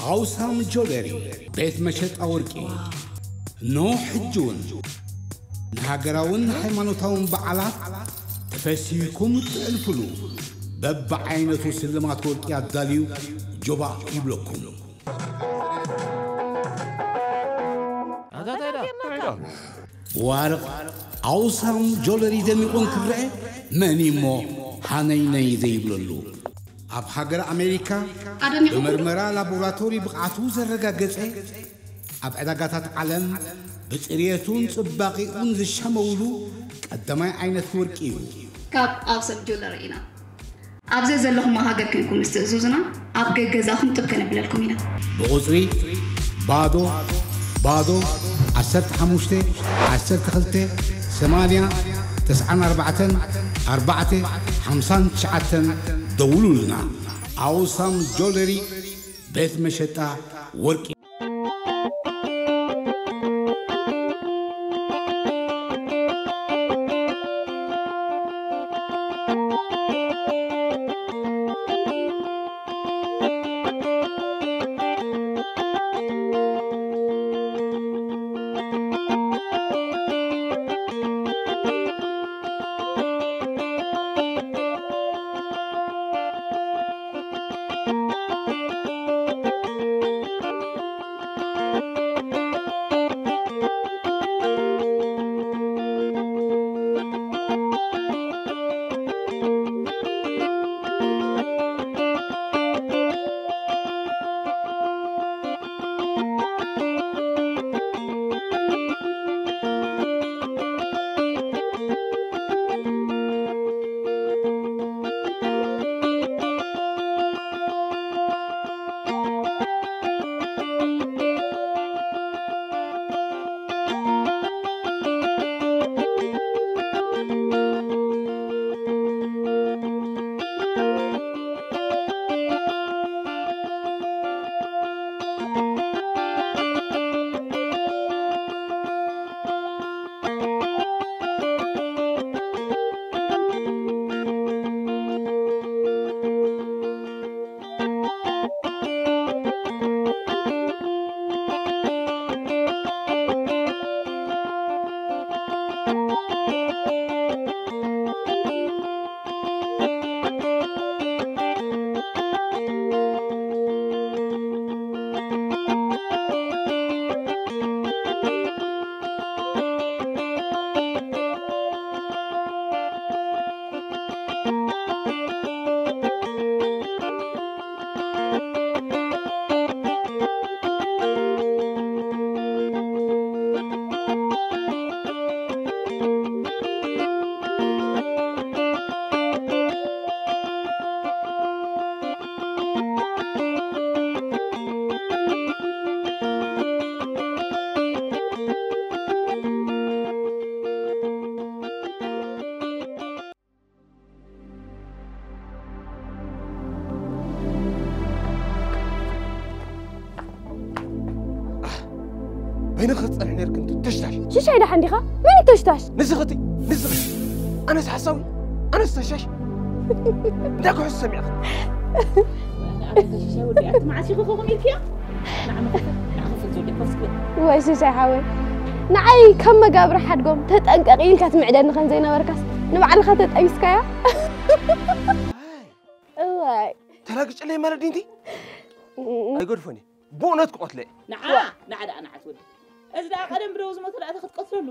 ኣውሳም ጆለሪ ቤት መሸጣ ወርቂ። ኖ ሕጂ እውን ንሃገራውን ሃይማኖታውን በዓላት ተፈሲህኩም እትዕልፍሉ በብዓይነቱ ስልማት ወርቂ ኣዳልዩ ጆባ ይብለኩም። ዋርቕ ኣውሳም ጆለሪ ደሚቑ እንክረአ መን እሞ ሃነይነይ ዘይብለሉ? ኣብ ሃገር ኣሜሪካ ኣደሚቑ። ብመርመራ ላቦራቶሪ ብቕዓቱ ዘረጋገጸ፣ ኣብ ዕዳጋታት ዓለም ብጽርየቱን ጽባቒኡን ዝሸመውሉ ቀዳማይ ዓይነት ወርቂ እዩ። ካብ ኣውሳም ጆለሪ ኢና። ኣብ ዘዘለኹሞ ሃገር ኮይንኩም ምስ ትእዝዙና ኣብ ገገዛኹም ጥብ ከነብለልኩም ኢና። ብቑጽሪ ባዶ ባዶ ዓሰርተ ሓሙሽተ ዓሰርተ ክልተ ሰማንያ ተስዓን ኣርባዕተን ኣርባዕተ ሓምሳን ትሽዓተን ደውሉልና። ኣውሳም ጆለሪ ቤት መሸጣ ወርቂ። በይንኺ ክትጸንሒ ነይርክን ተሽታሽ። ሽሻይ ደሓን ዲኻ? መን እዩ ተሽታሽ? ንስኺ እቲ፣ ንስኺ። ኣነስ ሓሳዊ፣ ኣነስ ተሽታሽ። እንታይ ክሕሱ ሰሚዕኺ? ኣነ ተሽሻይ ወዲ ኣቲ መዓስ ኢኺ ከምኡ ኢልክያ? ንዓ መኸተ፣ ንዓ ክፍል ዘውዲ ፖስት ክብል። ወይ ሽሻይ ሓወይ፣ ንዓይ ከም መጋብሪ ሓድጎም ተጠንቀቂ ኢልካ ትምዕደኒ ከም ዘይነበርካስ ንባዕልኻ ተጠቢስካያ? እዋይ። ተላግጭለይ ማለት ድዩ? ኣይገድፎን እየ። ብእውነት ክቐትሎ እየ። ንዓ፣ ንዓ ደኣ ንዓ ትወዲ። እዚ ደኣ ቀደም ብደው ዝሞተ ደኣ ክትቀትለሉ።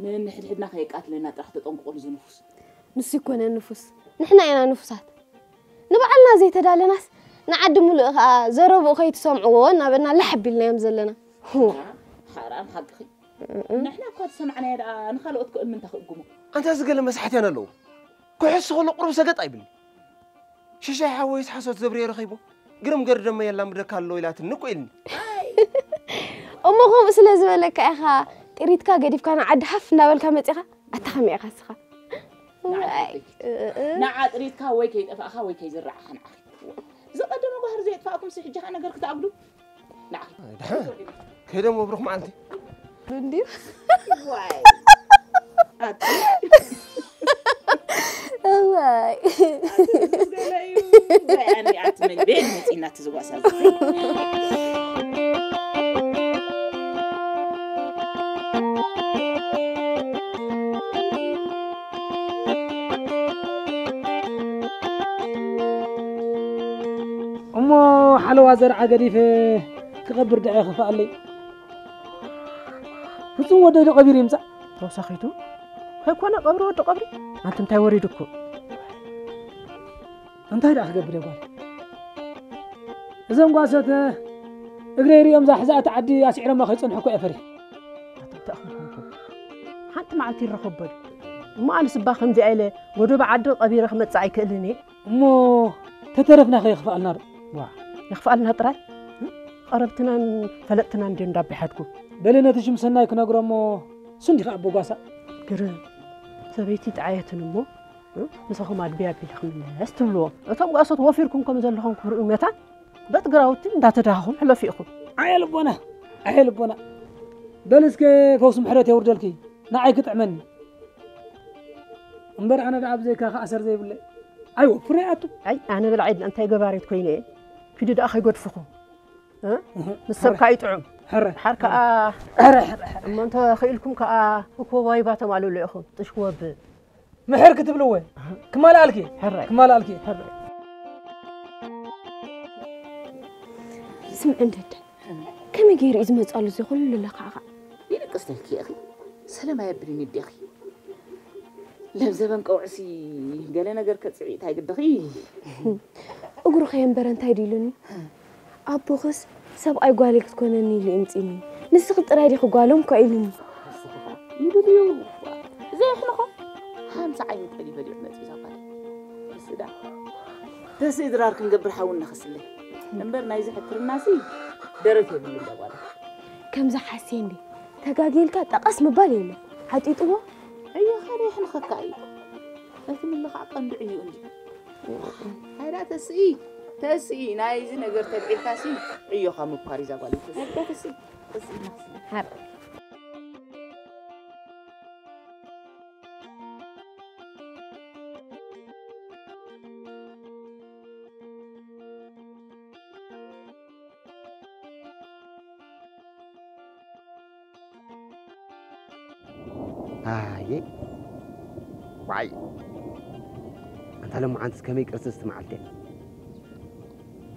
ንንሕድሕድና ከየቃትለና ጥራሕ ተጠንቅቑሉ ዝንፉስ። ንሱ ይኮነ ንፉስ። ንሕና ኢና ንፉሳት። ንባዕልና ዘይተዳለናስ ንዓዲ ሙሉእ ኸኣ ዘረብኡ ከይትሰምዕዎ እናበልና ላሕ ኣቢልናዮም ዘለና። ሓራም ሓቅኺ። ንሕና እኳ ዝሰማዕናዮ ደኣ ንኻልኦት ክእምንታ ክእግሙ። ኣንታ እዚ ገለ መስሓትያን ኣለዎ። ክሕሱ ከሎ ቁሩብ ሰገጥ ኣይብልን። ሽሻይ ሓወይስ ሓሶት ዘብርየ ረኺቡ ግርም ገርደመ የላምደካ ኣሎ ኢላትኒ እኮ ኢልኒ። እሞ ከምኡ ስለ ዝበለካ ኢኻ ጥሪትካ ገዲፍካ ንዓዲ ሃፍ እናበልካ መጺኻ? ኣታ ከመይ ኢኻ እስኻ? ንዓ ዋይ፣ ደቂ። እ፣ እ። ንዓ ጥሪትካ ወይ ከይጠፋእኻ ወይ ከይዝረዓኻ ንዓ። ዝቐደመ ጓህሪ ዘየጥፋእኩምሲ ሕጂ ኸኣ ነገር ክትኣጉዱ? ንዓ። ደሓን። ከይደ እሞ ብሩኽ መዓልቲ። እንድዩ። ዋይ። ኣቲ። እዋይ። ኣቲ ገለ እዩ። ዋይ፣ ኣኒ ኣቲ መን ቤት መጺ? ናቲ ዝጓሳ እሞ ሓለዋ ዘርዓ ገዲፈ ክቐብር ደኣ ይኽፍኣለይ። ፍጹም ወደይ ዶ ቀቢሩ ይምጻእ? ተወሳኺቱ ከይኮነ ቀብሪ ወዲ ቀብሪ። ኣንቲ እንታይ ወሪድኩ? እንታይ ደኣ ክገብር እየ ጓል? እዞም ጓሶት እግረይ ሪኦም ዛሕዛእቲ ዓዲ ኣስዒሮማ ከይጸንሑ እኮ እየ ፈሪሐ። ኣቶም ተኣኹም ኮንኩም ሓንቲ መዓልቲ ይረኸቦ ድዩ? እሞ ኣነስ እባ ከምዚኣ ኢለ ጎደቦ ዓዲ ቀቢረ ክመጽእ ኣይክእልን እየ። እሞ ተተረፍና ከ የኽፍኣልና ዶ? ዋ፣ የኽፍኣልና ጥራይ? ቀረብትናን ፈለጥትናን እንድዮም እንዳቢሓድጉ። በሊ ነቲ ሽም ሰናይ ክነግሮ እሞ እሱ እንዲኻ ኣቦ ጓሳ። ግርም። ሰበይቲ ጠዓየትን እሞ፣ እ? ምሳኹም ኣድብያ ኣቢለ ክምለስ ትብልዎም። እቶም ጓሶት ወፊርኩም ከም ዘለኹም ክርእዩ መታን በቲ ግራውቲ እንዳተዳሃኹም ሕለፉ ኢኹም። ኣየ ልቦና፣ ኣየ ልቦና። በል እስከ ፈውሲ ምሕረት የውርደልኪ፣ ንዓይ ክጥዕመኒ። እምበር ኣነ ደኣ ብዘይካ ክኣሰር ዘይብለይ። ኣይወፍር እየ ኣቱ። ኣይ፣ ኣነ በላዓይ ድኣ እንታይ ገባሬት ኮይነ እየ? ኪዱ ደኣ ከይገድፍኹም። እ? ምስ ሰብ ከኣ ይጥዑም። ሕረ። ድሓር ከኣ ሕረ፣ ሕረ፣ ሕረ። እሞ እንተ ኽኢልኩም ከኣ እኮ ዋይባ ተማልእሉ ኢኹም። ጥሽ ክወብእ። ምሕር ክትብልዎ። ክማልኣልኪ። ሕረ። ክማልኣልኪ። ሕረ። ስምዒ እንደደ። ከመይ ገይሩ እዩ ዝመጻሉ እዚ ኩሉ ለካዕካዕ? ይልቅስ ተልኪ ኢኺ። ሰላም ኣየብልን ይደኺ። ለብዘበን ቀውዕሲ ገለ ነገር ከጽዒ እንታይ ግድኺ? እግሩ ከየንበረ እንታይ ድኢሉኒ? ኣቦኽስ ሰብኣይ ጓለይ ክትኮነኒ ኢሉ ይምጺኒ። ንስኺ ጥራይ ዲኺ ጓሎም እኳ ኢሉኒ። ንስኺ ኸኣ ይብል እዩ። ዘየሕንኾ ሓምሳ ዓይነት ጠሊ በሊዑ መጺኡ እዛ ጓል። እስዳ። ተስኢ ድራር ክንገብር ሓውና ክስለ። እምበር ናይዚ ሕክርናሲ ደረት የብሉ እንዳ ጓል። ከምዛ ሓሴ እንዴ ተጋጌልካ ጠቐስ ምባል የለ። ሓጢጥዎ። እዮ፣ ሓደ የሕንኸካ እዩ። እቲ ምልኻዕ ቀንዲ ዕዩ እንዲ። ሃይዳ ተስኢ፣ ተስኢ፣ ናይዚ ነገር ተልዒልካሲ ዕዮኻ ምኳር እዩ ዛጓል ተስኢ። ሃይዳ ተስኢ፣ ተስኢ ናስኢ። ሃር። ኣየ፣ ዋይ። ኣንታ ለማዓንትስ ከመይ ቅርስስቲ መዓልቲ እያ።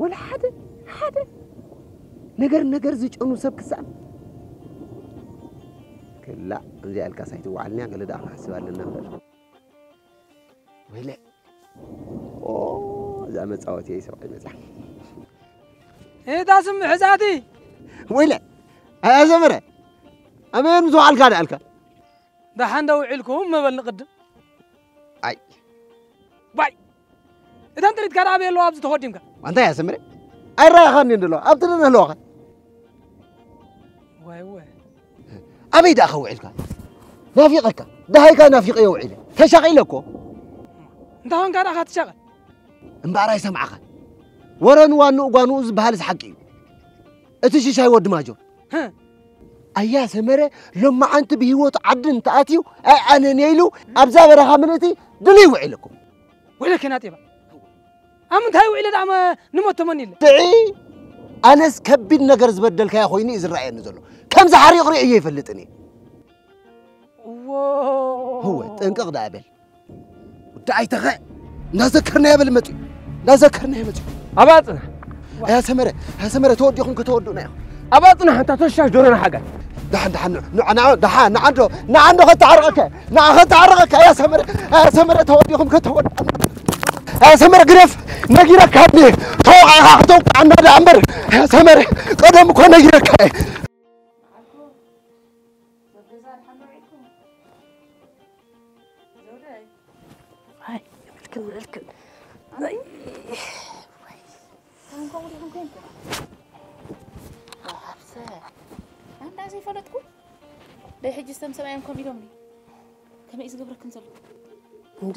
ወላ ሓደ፣ ሓደ ነገር፣ ነገር ዝጨኑ ሰብ ክሰኣን። ክላእ፣ ከምዚኣ ኢልካስ ኣይትወዓልንያ፣ ገለ ደኣ ክንሓስብ ኣለና እምበር። ወይለ። ኦ፣ እዛ መጻወቲ እየ ሰብኣይ መጻ። እታ ስምዕ ሕጻቲ። ወይለ። ኣያ ዘመረ። ኣበየን ምስ ወዓልካ ደኣልካ? ደሓን ዶ ውዒልኩም ምበል ንቕድም። ኣይ። ባይ። እተን ጥሪትካ ደኣ ኣበይ ኣለዋ ኣብዚ ተኾዲምካ? ኣንታ እያ ዘመረ። ኣይረኣኻን እንዶ ኣለዋ። ኣብቲ ደን ኣለዋኻ። ዋይ ዋይ። ኣበይ ደኣ ኸውዒልካ? ናፊቐካ። ደሃይካ ናፊቐዮ ውዒለ። ተሻቒለ እኮ። እንተ ኾንካ ደኣ ኻትሻቐል። እምበኣር ኣይሰምዓኻን። ወረ ንዋንኡ ጓንኡ ዝበሃልስ ሓቂ እዩ። እቲ ሽሻይ ወዲ ማጆር። ህእ። ኣያ ሰመረ ሎማዓንቲ ብህይወቱ ዓዲ እንተኣትዩ ኣይኣነን እየ ኢሉ ኣብዛ በረኻ ምልእቲ ድልዩ ውዒለኩም። ወይለከ ናጤባ። ኣብ ምንታይ ውዒለ ደኣ መ-፣ ንሞት ተመኒለ? ጥዒ፣ ኣነስ ከቢድ ነገር ዝበደልካዮ ኮይኑ እዩ ዝረኣየኒ ዘሎ። ከምዚ ሓሪቕ ርእየ ኣይፈልጥን እየ። እዎ። ህወ፣ ጥንቅቕ ደኣ በል። ወዲ ኣይተኸ፣ እንዳዘከርናዮ በል መፅዩ። እንዳዘከርናዮ መፅዩ። ኣባ ጽናሕ። ኣያ ሰመረ፣ ኣያ ሰመረ፣ ተወዲኹም ከተወዱና ኢኹም። ኣባ ጽናሕ፣ እንታ ተሻሽ ዶሮና ሓጋይ። ደሓን፣ ደሓን፣ ንዓ፣ ንዓ፣ ደሓን፣ ንዓ እንዶ፣ ንዓ እንዶ ከተዓርቐካ፣ ንዓ ከተዓርቐካ፣ ኣያ ሰመረ፣ ኣያ ሰመረ፣ ተወዲኹም ከተወዱና። ኣያ ሰመረ፣ ግደፍ፣ ነጊረካ እንዴ፣ ተወቓዕኻ ከተውቃዕና ደኣ እምበር፣ ኣያ ሰመረ፣ ቀደም እኮ ነጊረካ እየ። ኣይ፣ ምልክን ምልክን። ኣይ፣ ዋይ። ታንኳ ወዲኹም ኮንኩም። ኣይ፣ ሓፍሰ። ኣንዳ ዘይፈለጥኩ? ደይ ሕጂ ስቶም ሰብኣዮም ከም ኢሎምኒ። ከመይ እዩ ዝገብረክን ዘሎ? እንደ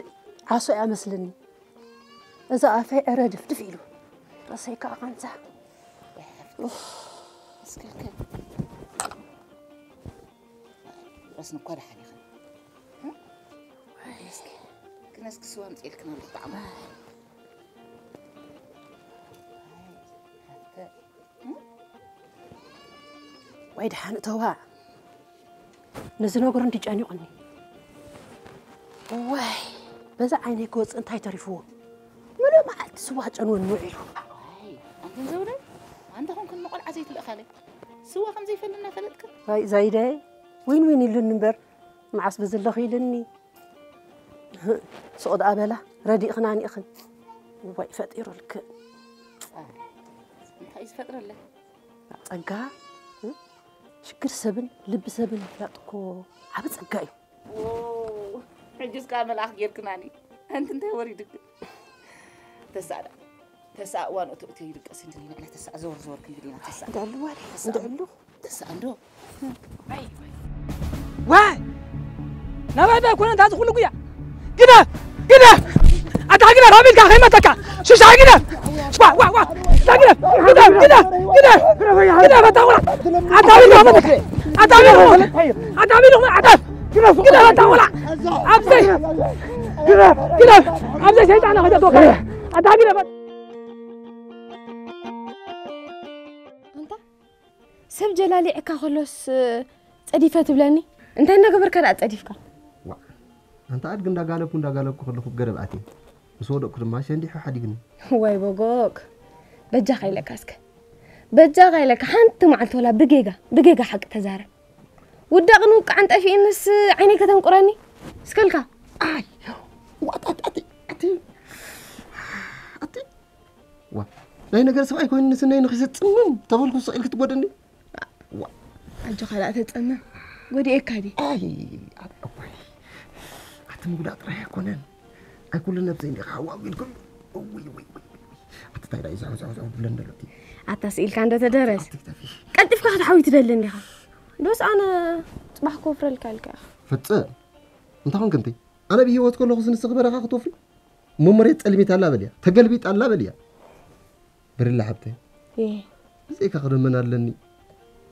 ዓሶ እያ መስልኒ። እዛ ኣፈይ ዕረ ድፍድፍ ኢሉ። ርእሰይ ከዓ ቃንዛ። እስከ፣ እስከ። ራስን እኳ ደሓን ኢኽን። እ? እስኪ፣ ክነስክስዋ ኣምፅኤልክን ኣለኹ፣ ጣዕሙ። ደሓን እተዋ። ነዚ ነገሩ እንዲ ጨኒቑኒ። ዋይ፣ በዛ ዓይነይ ክወፅእ እንታይ ተሪፍዎ? ምሉእ መዓልቲ ስዋ ጨንወኒ ውዒሉ። ኣይ፣ ኣንተን ዘውደይ፣ ኣንተ ኾንክን ንቆልዓ ዘይትልእኻለይ። ስዋ ከም ዘይፈሊ እናፈለጥካ? ኣይ፣ ዛይዳይ፣ ዊን ዊን ኢሉኒ እምበር፣ መዓስ በዘለኹ ኢሉኒ። ስቕ ደኣ በላ፣ ረዲእኽናኒ ኢኽን። ዋይ፣ ፈጢሩልክን። ኣይ፣ እንታይ እዩ ዝፈጥረለይ? ጸጋ፣ እ? ሽግር ሰብን ልቢ ሰብን ምፍላጥ እኮ ዓቢ ጸጋ እዩ። ዎ፣ ሕጅስ ከኣ መልኣኽ ጌርክናኒ። ኣንቲ እንታይ ወሪድክ? ተሳእዳ። ተሳእ እዋን እቶ እቶ ይድቀስ እንድሊና። ተሳእ ዘወር ዘወር ክንድሊና። ተሳእ። እንዳሉ ዋሪ፣ ተሳእ። እንዳሉ። ተሳእ እንዶ። ዋይ! ናባይ ዶ ኣይኮነ እንታ ዝኹሉ ጉያ? ግደፍ! ግደፍ! ኣታ ግደፍ! ኣቢልካ ከይመተካ! ሽሻ ግደፍ! ዋ፣ ዋ፣ ዋ! ኣታ ግደፍ! ግደፍ! ግደፍ! ግደፍ! ግደፍ! ኣታ ቁራ! ኣታ ኣቢልካ መተካ! ኣታ ኣቢልካ መተካ! ኣታ ኣቢልካ መተካ! ግደፍ! ግደፍ! ኣታ ቁራ! ኣብዘይ! ግደፍ! ግደፍ! ኣብዘይ ሰይጣን ከደቶ! ኣታ ግደፍ! ኣንታ ሰብ ጀላሊዕካ ከሎስ፣ ጸዲፈ ትብለኒ? እንታይ እናገበርካ ደኣ ጸዲፍካ? ዋእ፣ ኣንታ ኣድጊ እንዳጋለብኩ እንዳጋለብኩ ከለኹ ገረብ ኣትየ። ምስ ወደቕኩ ድማ ሸንዲሑ ሓዲግኒ። ዋይ በጎክ። በጃኻ ኢለካ እስከ። በጃኻ ኢለካ ሓንቲ መዓልቲ ወላ ብጌጋ፣ ብጌጋ ሓቂ ተዛረብ። ውዳቕን ውቃዕን ጠፊእንስ ዓይነይ ከተንቁረኒ? እስከልካ። ኣይ፣ ዋእ፣ ኣቲ፣ ኣቲ፣ ኣቲ፣ ኣቲ። ዋ፣ ናይ ነገር ሰብኣይ ኮይኑ ንስነይ ንኺሰ ጽምም ተበልኩ ስቕ ኢልኪ ትጎደኒ። ዋ። ኣጆኻ ደኣ ተጸመም። ጎዲኤካ ድየ? ኣይ፣ ኣት-፣ እዋይ። ኣቲ ምጉዳእ ጥራይ ኣይኮነን። ኣይ ኩሉ ነብሰይ እንዲኻ ሓዊ ኣቢልኩሉ። እውይ፣ እውይ፣ እውይ፣ እውይ። ኣቲ ታይ ዳይ ዛው፣ ዛው፣ ዛው ብለን ደሎ እቲ። ኣታ ስኢልካ እንዶ ተደረስ። ኣቲ ተፊሽ። ቀልጢፍካ ክትሓዊ ትደሊ እንዲኻ። ዶስ ኣነ ጽባሕ ክወፍረልካ ኢልካ ኢኻ። ፈጸም። እንታይ ኾንክ እንተይ? ኣነ ብህይወት ከለኹስ ንስኺ በረኻ ክትወፍሪ? እሞ መሬት ጸልሚታ ኣላ በልያ፣ ተገልቢጣ ኣላ በልያ። ብርለ ሓብተይ፣ እየ። ብዘይካ ክደመን ኣለኒ።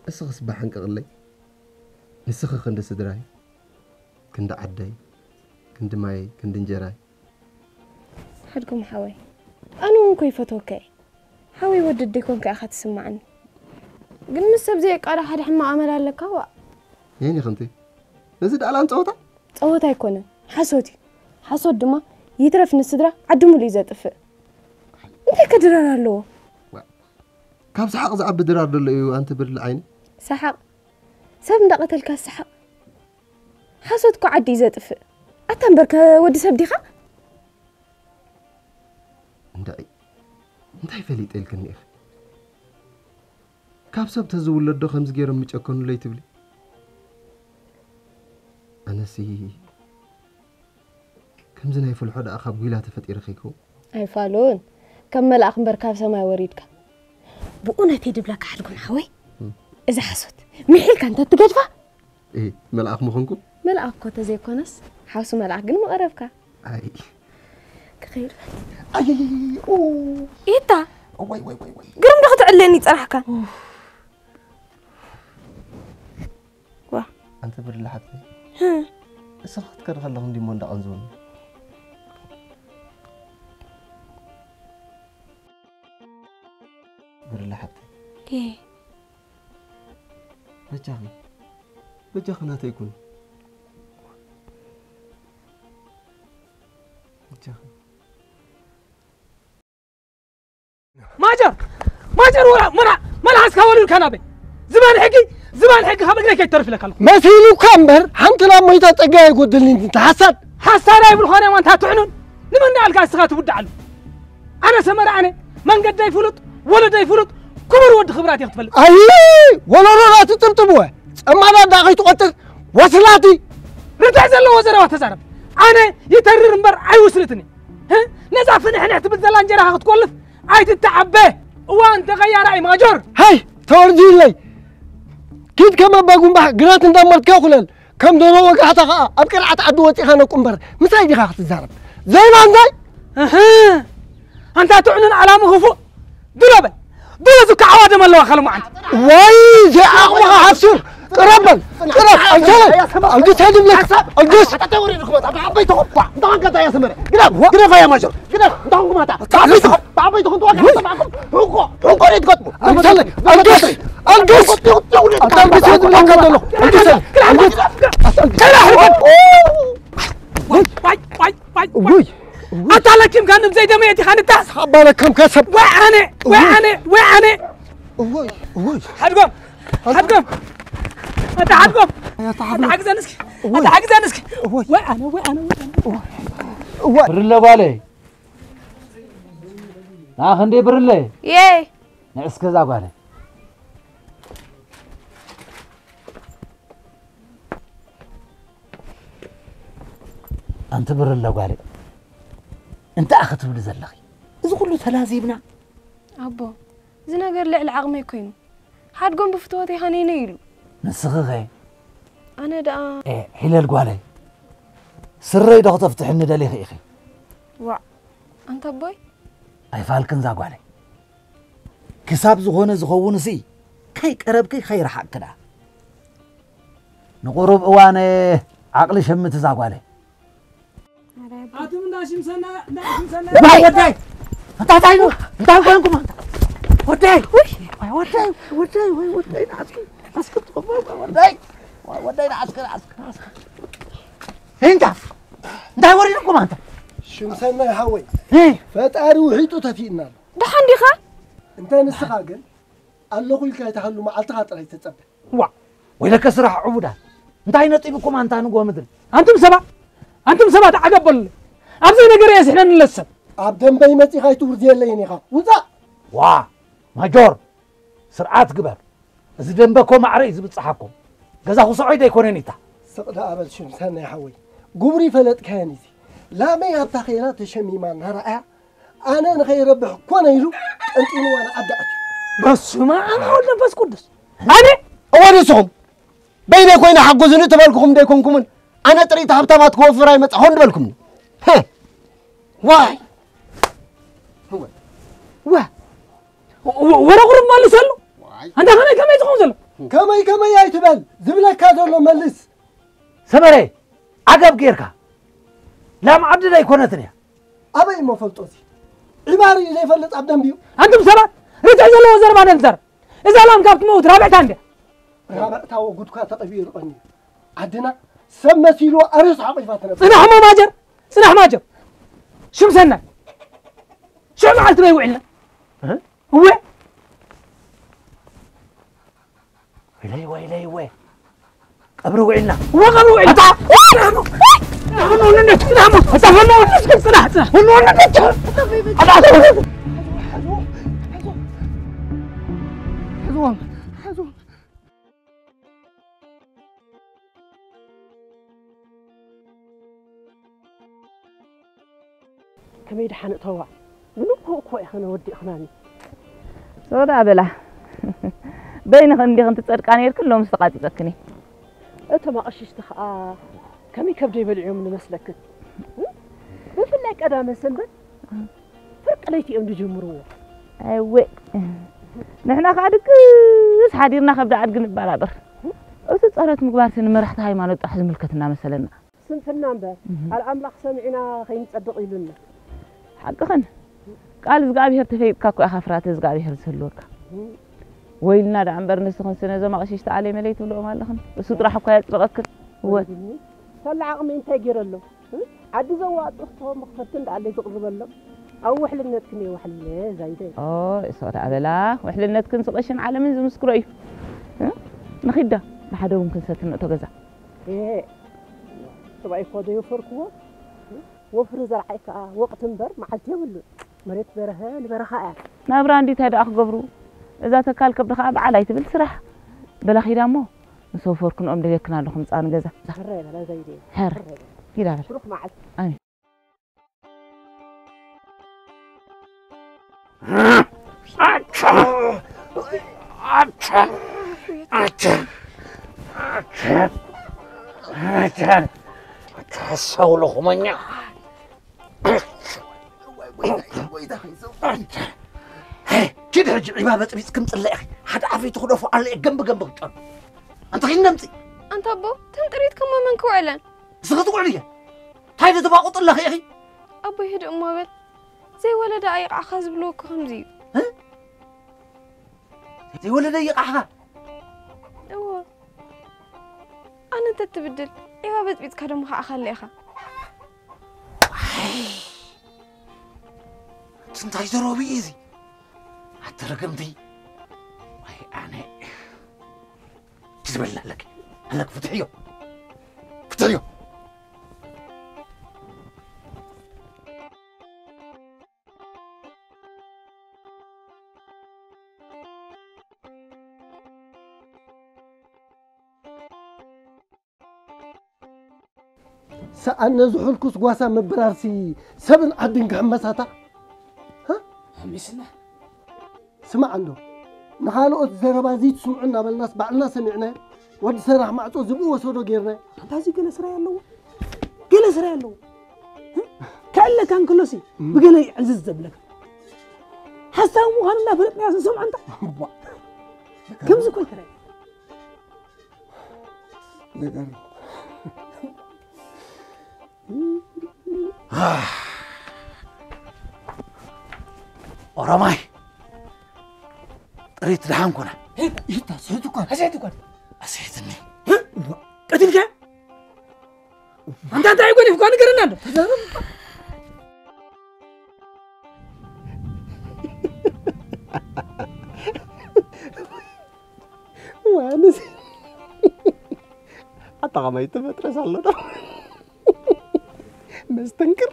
እስኽስ ባሕ ሕንቅቕለይ። ንስኺ ክንዲ ስድራይ፣ ክንዲ ዓደይ፣ ክንዲ ማየይ፣ ክንዲ እንጀራይ። ሓድኩም ሓወይ፣ ኣነ እውን እኮ ይፈትወካ እየ። ሓወይ ወዲ ኣደይ ኮንካ ኢኻ ትስምዓኒ። ግን ምስ ሰብ ዘየቃርሕ ሓደ ሕማቕ ኣመል ኣለካ፣ ዋእ። የኒ ኸንቲ፣ ነዚ ደኣ ላን ጸወታ? ጸወታ ኣይኮነን፣ ሓሶት እዩ። ሓሶት ድማ ይትረፍ ንስድራ ዓዲ ሙሉእ እዩ ዘጥፍእ። እንታይ ከ ድራር ኣለዎ? ዋ፣ ካብ ሰሓቕ ዝዓቢ ድራር ደሎ እዩ ኣንቲ ብርሊ ዓይኒ? ሰሓቕ? ሰብ እንዳቐተልካ ሰሓቕ? ሓሶት እኮ ዓዲ እዩ ዘጥፍእ። ኣታ እምበርከ ወዲ ሰብ ዲኻ? እንዳይ፣ እንታይ ፈሊጠ ኢልክኒ ኢኺ? ካብ ሰብ ተዝውለድ ዶ ከምዚ ገይሮም ምጨከኑለይ ትብሊ? ኣነሲ ከምዚ ናይ ፍልሖ ደኣ ካብ ጒላ ተፈጢረ ከይከውን። ኣይፋሉን። ከም መልኣኽ እምበር ካብ ሰማይ ወሪድካ። ብእውነት እየ ድብለካ ሓድኩም ሓወይ። እም። እዛ ሓሶት ምሒልካ እንተ ትገድፋ። እህ፣ መልኣኽ ምኾንኩ? መልኣኽ እኮ ተዘይኮነስ ሓውሲ መልኣኽ ግን ምቐረብካ። ኣይ። ክኸይድ። ኣይ፣ ኣይ፣ ኣይ፣ ኣይ፣ ኦ። ኢታ። ዋይ፣ ዋይ፣ ዋይ፣ ዋይ። ግርም ዶ ክትዕለኒ ጸናሕካ? ኡፍ። ዋ። ኣንተ ብርለ ሓብተይ። ህ። እስኻ ክትከዲ ከለኹ እንዲሞ እንዳቐንዘወኒ። ብርለ ሓብተይ። እየ። በጃኺ፣ በጃኺ ናተይ ኩኒ። በጃኺ። ማጀር! ማጀር ወላ መራ-፣ መልሓስካ ወሉልካ ናበይ? ዝባን ሕጊ፣ ዝባን ሕጊ ካብ እግረይ ከይትተርፍ ኢለካ ኣለኹ። መሲሉካ እምበር፣ ሓንቲ ናብ ሞይታ ጸጋ ኣይጎድልን፣ እንተ ሓሳድ። ሓሳድ ኣይብል ኾነ፣ ማንታ ትሕኑን። ንመን ደኣልካ እስኻ ትውድዓሉ? ኣነ ሰመረ ኣነ፣ መንገደይ ፍሉጥ፣ ወለደይ ፍሉጥ፣ ክቡር ወዲ ክብራት እየ ክትፈልጥ። ኣይ፣ ወለዶና ትጥብጥብወ፣ ጸማዳ እንዳ ከይትቆጽር፣ ወስላቲ። ርትዕ ዘለዎ ዘረባ ተዛረብ። ኣነ ይተርር እምበር ኣይውስልትን እየ። ህ? ነዛ ፍንሕንሕ ትብል ዘላ እንጀራኻ ክትኮልፍ ኣይትተዓበ። እዋን ተቐያራይ ማጆር። ሃይ፣ ተወርዲለይ። ኪድ ከመ ባጉምባሕ ግራት እንዳመልካ ኩለል። ከም ዶሮ ወጋሕታ ኸኣ ኣብ ቅርዓት ዓዲ ወጺኻ ነቁ እምበር፣ ምሳይ ዲኻ ክትዛረብ? ዘይማንዛይ? እህ፣ ኣንታ ትዕኑን ዓላሙ ክፉእ። ድሎ በል። ድሎ ዝካ ዓዋደም ኣለዋ ካልእ መዓልቲ። ወይ፣ ዘይዓቕምኻ ሓፍሲር። ቅረብ በል። ቅረብ። ኣልገሰ። ኣልግስ ኣይድብለካ። ኣልግስ። ግደፍ፣ ግደፍ፣ ኣያ ማጆር። ግደፍ፣ እንታኹም ክማታ። ብዓበይትኹም፣ ብዓበይትኹም ተዋጋ ተባዕኩም። ሕንቆ፣ ሕንቆ ዶ ትገጥሙ? ኣልገስ። ኣልግስ። ኣልግስ! ኣታ ኣልግስ እየ ዝብለካ ዘለኹ። ኣልግስ! ኣልግስ! ኣታ ኣልግስ! ዋይ፣ ዋይ፣ ዋይ፣ ዋይ። ውይ! ኣታ ለኪምካ ንብዘይ ደመ የቲኻ ንታ። ሳባ ለከምካ ሰብ። ወይ ኣነ፣ ወይ ኣነ፣ ወይ ኣነ። ውይ! ውይ! ሓድጎም! ሓድጎም! ኣታ ሓድጎም! ኣታ ሓድጎም! ሓግዘን እስኪ! ውይ! ኣታ ሓግዘን እስኪ! ውይ! ወይ ኣነ፣ ወይ ኣነ፣ ወይ ኣነ። ውይ! ብርለ ጓለይ! ና ክንደይ ብርለ? የይ! ንዕስከ እዛ ጓለይ። ኣንቲ ብርለ ጓለይ፣ እንታይ ኢኺ ትብሊ ዘለኺ? እዚ ኩሉ ተላዚብና። ኣቦ፣ እዚ ነገር ልዕሊ ዓቕመይ ኮይኑ። ሓድጎም ብፍትወተይ ሃነይነይ ኢሉ። ንስኺ ኸ? ኣነ ደኣ ኤ፣ ሒለል ጓለይ፣ ስረይ ዶ ክተፍትሕኒ ደሊኺ ኢኺ? ዋዕ፣ ኣንታ ኣቦይ። ኣይፋልክን እዛ ጓለይ። ክሳብ ዝኾነ ዝኸውን ሲ ከይቀረብኪ ከይረሓቕኪ ደኣ። ንቁሩብ እዋን ዓቕሊ ሸምቲ እዛ ጓለይ። ኣቱም እንዳ ሽምሰና፣ እንዳ ሽምሰና። ዋይ! ወደይ! እንታይ፣ እንታይ ነው? እንታይ ኮይንኩም ኣንታ? ወደይ! ውይ! ዋይ ወደይ! ወደይ! ወይ ወደይ! ንዓስኪ! ንዓስኪ ትቕበል! ዋይ ወደይ! ዋይ ወደይ! ንዓስኪ! ንዓስኪ! ንዓስኪ! እንታ! እንታይ ወሪድኩም ኣንታ? ሽምሰናይ ሓወይ፣ እ? ፈጣሪ ውሒጡ ተፊእና ኣሎ። ደሓን ዲኻ? እንተ ንስኻ ግን ኣለኹ ኢልካ ኣይትሃሉ፣ መዓልትኻ ጥራይ ተጸበ። ዋ፣ ወይለከ ስራሕ ዕቡዳት። እንታይ ነጢብኩም ኣንታ ንጎ ምድሪ? ኣንቱም ሰባት፣ ኣንቱም ሰባት ዓገብ በሉለይ። ኣብዘይ ነገር የስሕነኒ ለሰብ። ኣብ ደንበይ መጺኻ ኣይትውርድ የለይን ኢኻ። ውጻእ! ዋ፣ ማጆር፣ ስርዓት ግበር። እዚ ደንበ እኮ ማዕረ እዩ ዝብጽሓኩም። ገዛ ኩስዖይ ደይኮነን ኢታ። ስቕ ደኣ በል ሽም ሰናይ ሓወይ። ጉብሪ ፈለጥካየን እዚ። ላመይ ኣብታ ኸይራ ተሸሚማ እናረኣያ ኣነ ንኸይረብሕ ኮነ ኢሉ ጠንጢንዋ ንዓዲ ኣትዩ። በስመ ኣብ ወወልድ ወመንፈስ ቅዱስ። ኣነ እወ ንስኹም በይነይ ኮይነ ሓግዙኒ ተበልኩኹም ደይኮንኩምን ኣነ ጥሪት ሃብታማት ክወፍር ኣይመጻኹን ዝበልኩምኒ። ህ! ዋይ! እወ። ወ-፣ ወ-፣ ወረ ቁሩብ መልሰሉ። ዋይ! ኣንታ ከመይ ከመይ ትኸውን ዘሎ? ከመይ ከመይ ኣይትበል፣ ዝብለካ ዘሎ መልስ። ሰመረ፣ ዓገብ ጌርካ። ላም ዓዲ ኣይኮነትን እያ። ኣበይ እሞ ፈልጦ እዚ? ዒባ ርእዩ ዘይፈልጥ ኣብ ደንቢዩ። ኣንቱም ሰባት፣ ርትዒ ዘለዎ ዘረባ ነንዘር። እዛ ላም ካብ ትመውት ራብዕታ እንድያ። ራብዕታ ወጉድካ ተቐቢኡ ይርቐኒ። ዓድና ሰብ መሲሉ ኣርእስ ሓቒፋ ትነብር። ጽናሕ እሞ ማጀር፣ ጽናሕ ማጀር። ሽም ሰናይ። ሽዑ መዓልቲ በይ ውዒልና? እ? እወ። ወይለይ፣ ወይለይ፣ ወ-፣ ቀብሪ ውዒልና። እወ፣ ቀብሪ ውዒልና። ኣታ! ጽናሕ እሞ። ጽናሕ እሞ፣ ጽናሕ እሞ። ኣታ፣ ፈኖ፣ ጽናሕ፣ ጽናሕ። ፈኖ፣ ጽናሕ። ኣታ፣ ሕዝዎም፣ ሕዝዎም። ከመይ ደሓን እተዋ? ምንም ኮ እኮ ኢኽን ወዲእኽናኒ። ሶዳ በላ። በይንኽን እንዲኽን ትጸድቃ ነይርክን፣ ሎምስ ተቓጺጸክን እየ። እቶም ኣቕሽሽቲ ኸኣ ከመይ ከብደይ በሊዖም ንመስለክን? ብፍላይ ቀዳመ ሰንበት ፍርቂ ለይቲ እዮም ዝጅምርዎ። እወ። ንሕና ኸኣ ድቅስ ሓዲርና ከብዲ ኣድጊ ንበራበር። እቲ ጸሎት ምግባርሲ ንመራሕቲ ሃይማኖት ጥራሕ ዝምልከት እናመሰለና። ስንፍና እምበር፣ እህ። ቃል ኣምላኽ ሰሚዕና ከይንጸድቕ ኢሉና። ሓቅኽን። ቃል እግዚኣብሔር ተፈይጥካ እኮ ኢኻ ፍርሃተ እግዚኣብሔር ዝህልወካ። እህ። ወይልና ደኣ እምበር ንስኽን ስነ እዞም ኣቕሽሽቲ ኣለይ መለይ ትብልኦም ኣለኽን። እሱ ጥራሕ እኳ የጽድቐክን። እወ። ወይኒ፣ ሳላ ዓቕመይ እንታይ ገይረ ኣሎ? እህ? ዓዲ ዘዋጽእ ክተወ መኽፈልቲ እንዳኣለይ ዝቕርበሎም። ኣብ ውሕልነትክን እየ ዋሕልለ ዛይደ። ኦ፣ እሶ ደኣ በላ። ውሕልነትክን ስቐሽን ዓለምን ዝምስክሮ እዩ። እህ? ንኺዳ፣ ብሓደ እውን ክንሰቲ ንእቶ ገዛ። ኤሄ፣ ሰብኣይ እኮ ዘይወፈርክዎ፣ ወፍሪ ዘርዓይ ከኣ ወቕቲ እምበር መዓልቲ የብሉን። መሬት በረኸ ንበረኻ እያ። ናብራ እንዲታይ ደኣ ክገብሩ? እዛ ተካል ከብዲ ከኣ በዓል ኣይትብል ስራሕ። በላ ኺዳ እሞ፣ ምስ ወፈርክንኦም ደልየክን ኣለኹ ምጻ ንገዛ። ሕራይ በላ ዘይደየ። ሕር። ሕራይ በላ። ኪዳ በላ። ብሩኽ መዓልቲ። ኣሜን። ኣታ! ኣታ! ኣታ! ኣታ! ኣታ! ኣታ! ኣታ! ኣታ! ኣታ! ኣታ! ኣታ! ኪድ ሕጂ ዒባ በጥቢጽ ክምጽእ ኢኺ። ሓደ ዓበይቲ ክደፉ ኣለ ገምቢ ገምቢ ክጠኑ። ኣንተ ኺድ ነምጺ። ኣንታ ኣቦ፣ ተን ጥሪት ከሞ መን ክውዕለን? ንስኺ ትውዕሊ እየ። እንታይ ዶ ተባቑጥ ኣለኺ ኢኺ? ኣቦይ ህድእ እሞ በል። ዘይወለደ ኣይቕዓኻ ዝብልዎ እኮ ከምዚ እዩ። እ? ዘይወለደ ይቓሕኻ። እዎ ኣነ እንተትብድል ዒባ በጥቢጥካ ደሞ ከዓኻለ ኢኻ። እንታይ ዘረቢ እዩ እዚ? ኣቲ ርግምቲ። ኣይ ኣነ። ትዝበላ ኣለክ። ኣለክ ፍትሕዮ። ፍትሕዮ። ሰኣን ነዚ ሕልኩስ ጓሳ ምብራርሲ ሰብን ዓድን ክሕመሳታ። ኣሚስና ስማዕ እንዶ ንኻልኦት ዘረባ ዘይትስምዑ እናበልናስ ባዕልና ሰሚዕናዮ። ወዲ ሰራሕ ማዕጾ ዝብኢ ወሰዶ ጌርናዮ። ኣንታ እዚ ገለ ስራይ ኣለዎ፣ ገለ ስራይ ኣለዎ። ከዕለካ እንከሎሲ ብገለ ይዕዝዝ ዘብለካ ሓሳዊ ምዃኑ እናፈለጥናዮ ንሰምዖ እንታ ከምዚ ኮይ ትረአ ነገር ኦሮማይ ጥሪት ደሓን ኮነ። ይታ ስሕት እኳ ስሕት እኳ ኣስሕትኒ ቀትልካ ኣንታ እንታይ ጎዲፍኳ ንገረና እንዶ ዋንስ ኣታ ከማይ ተፈጥረስ ኣሎ ዶ መስተንክር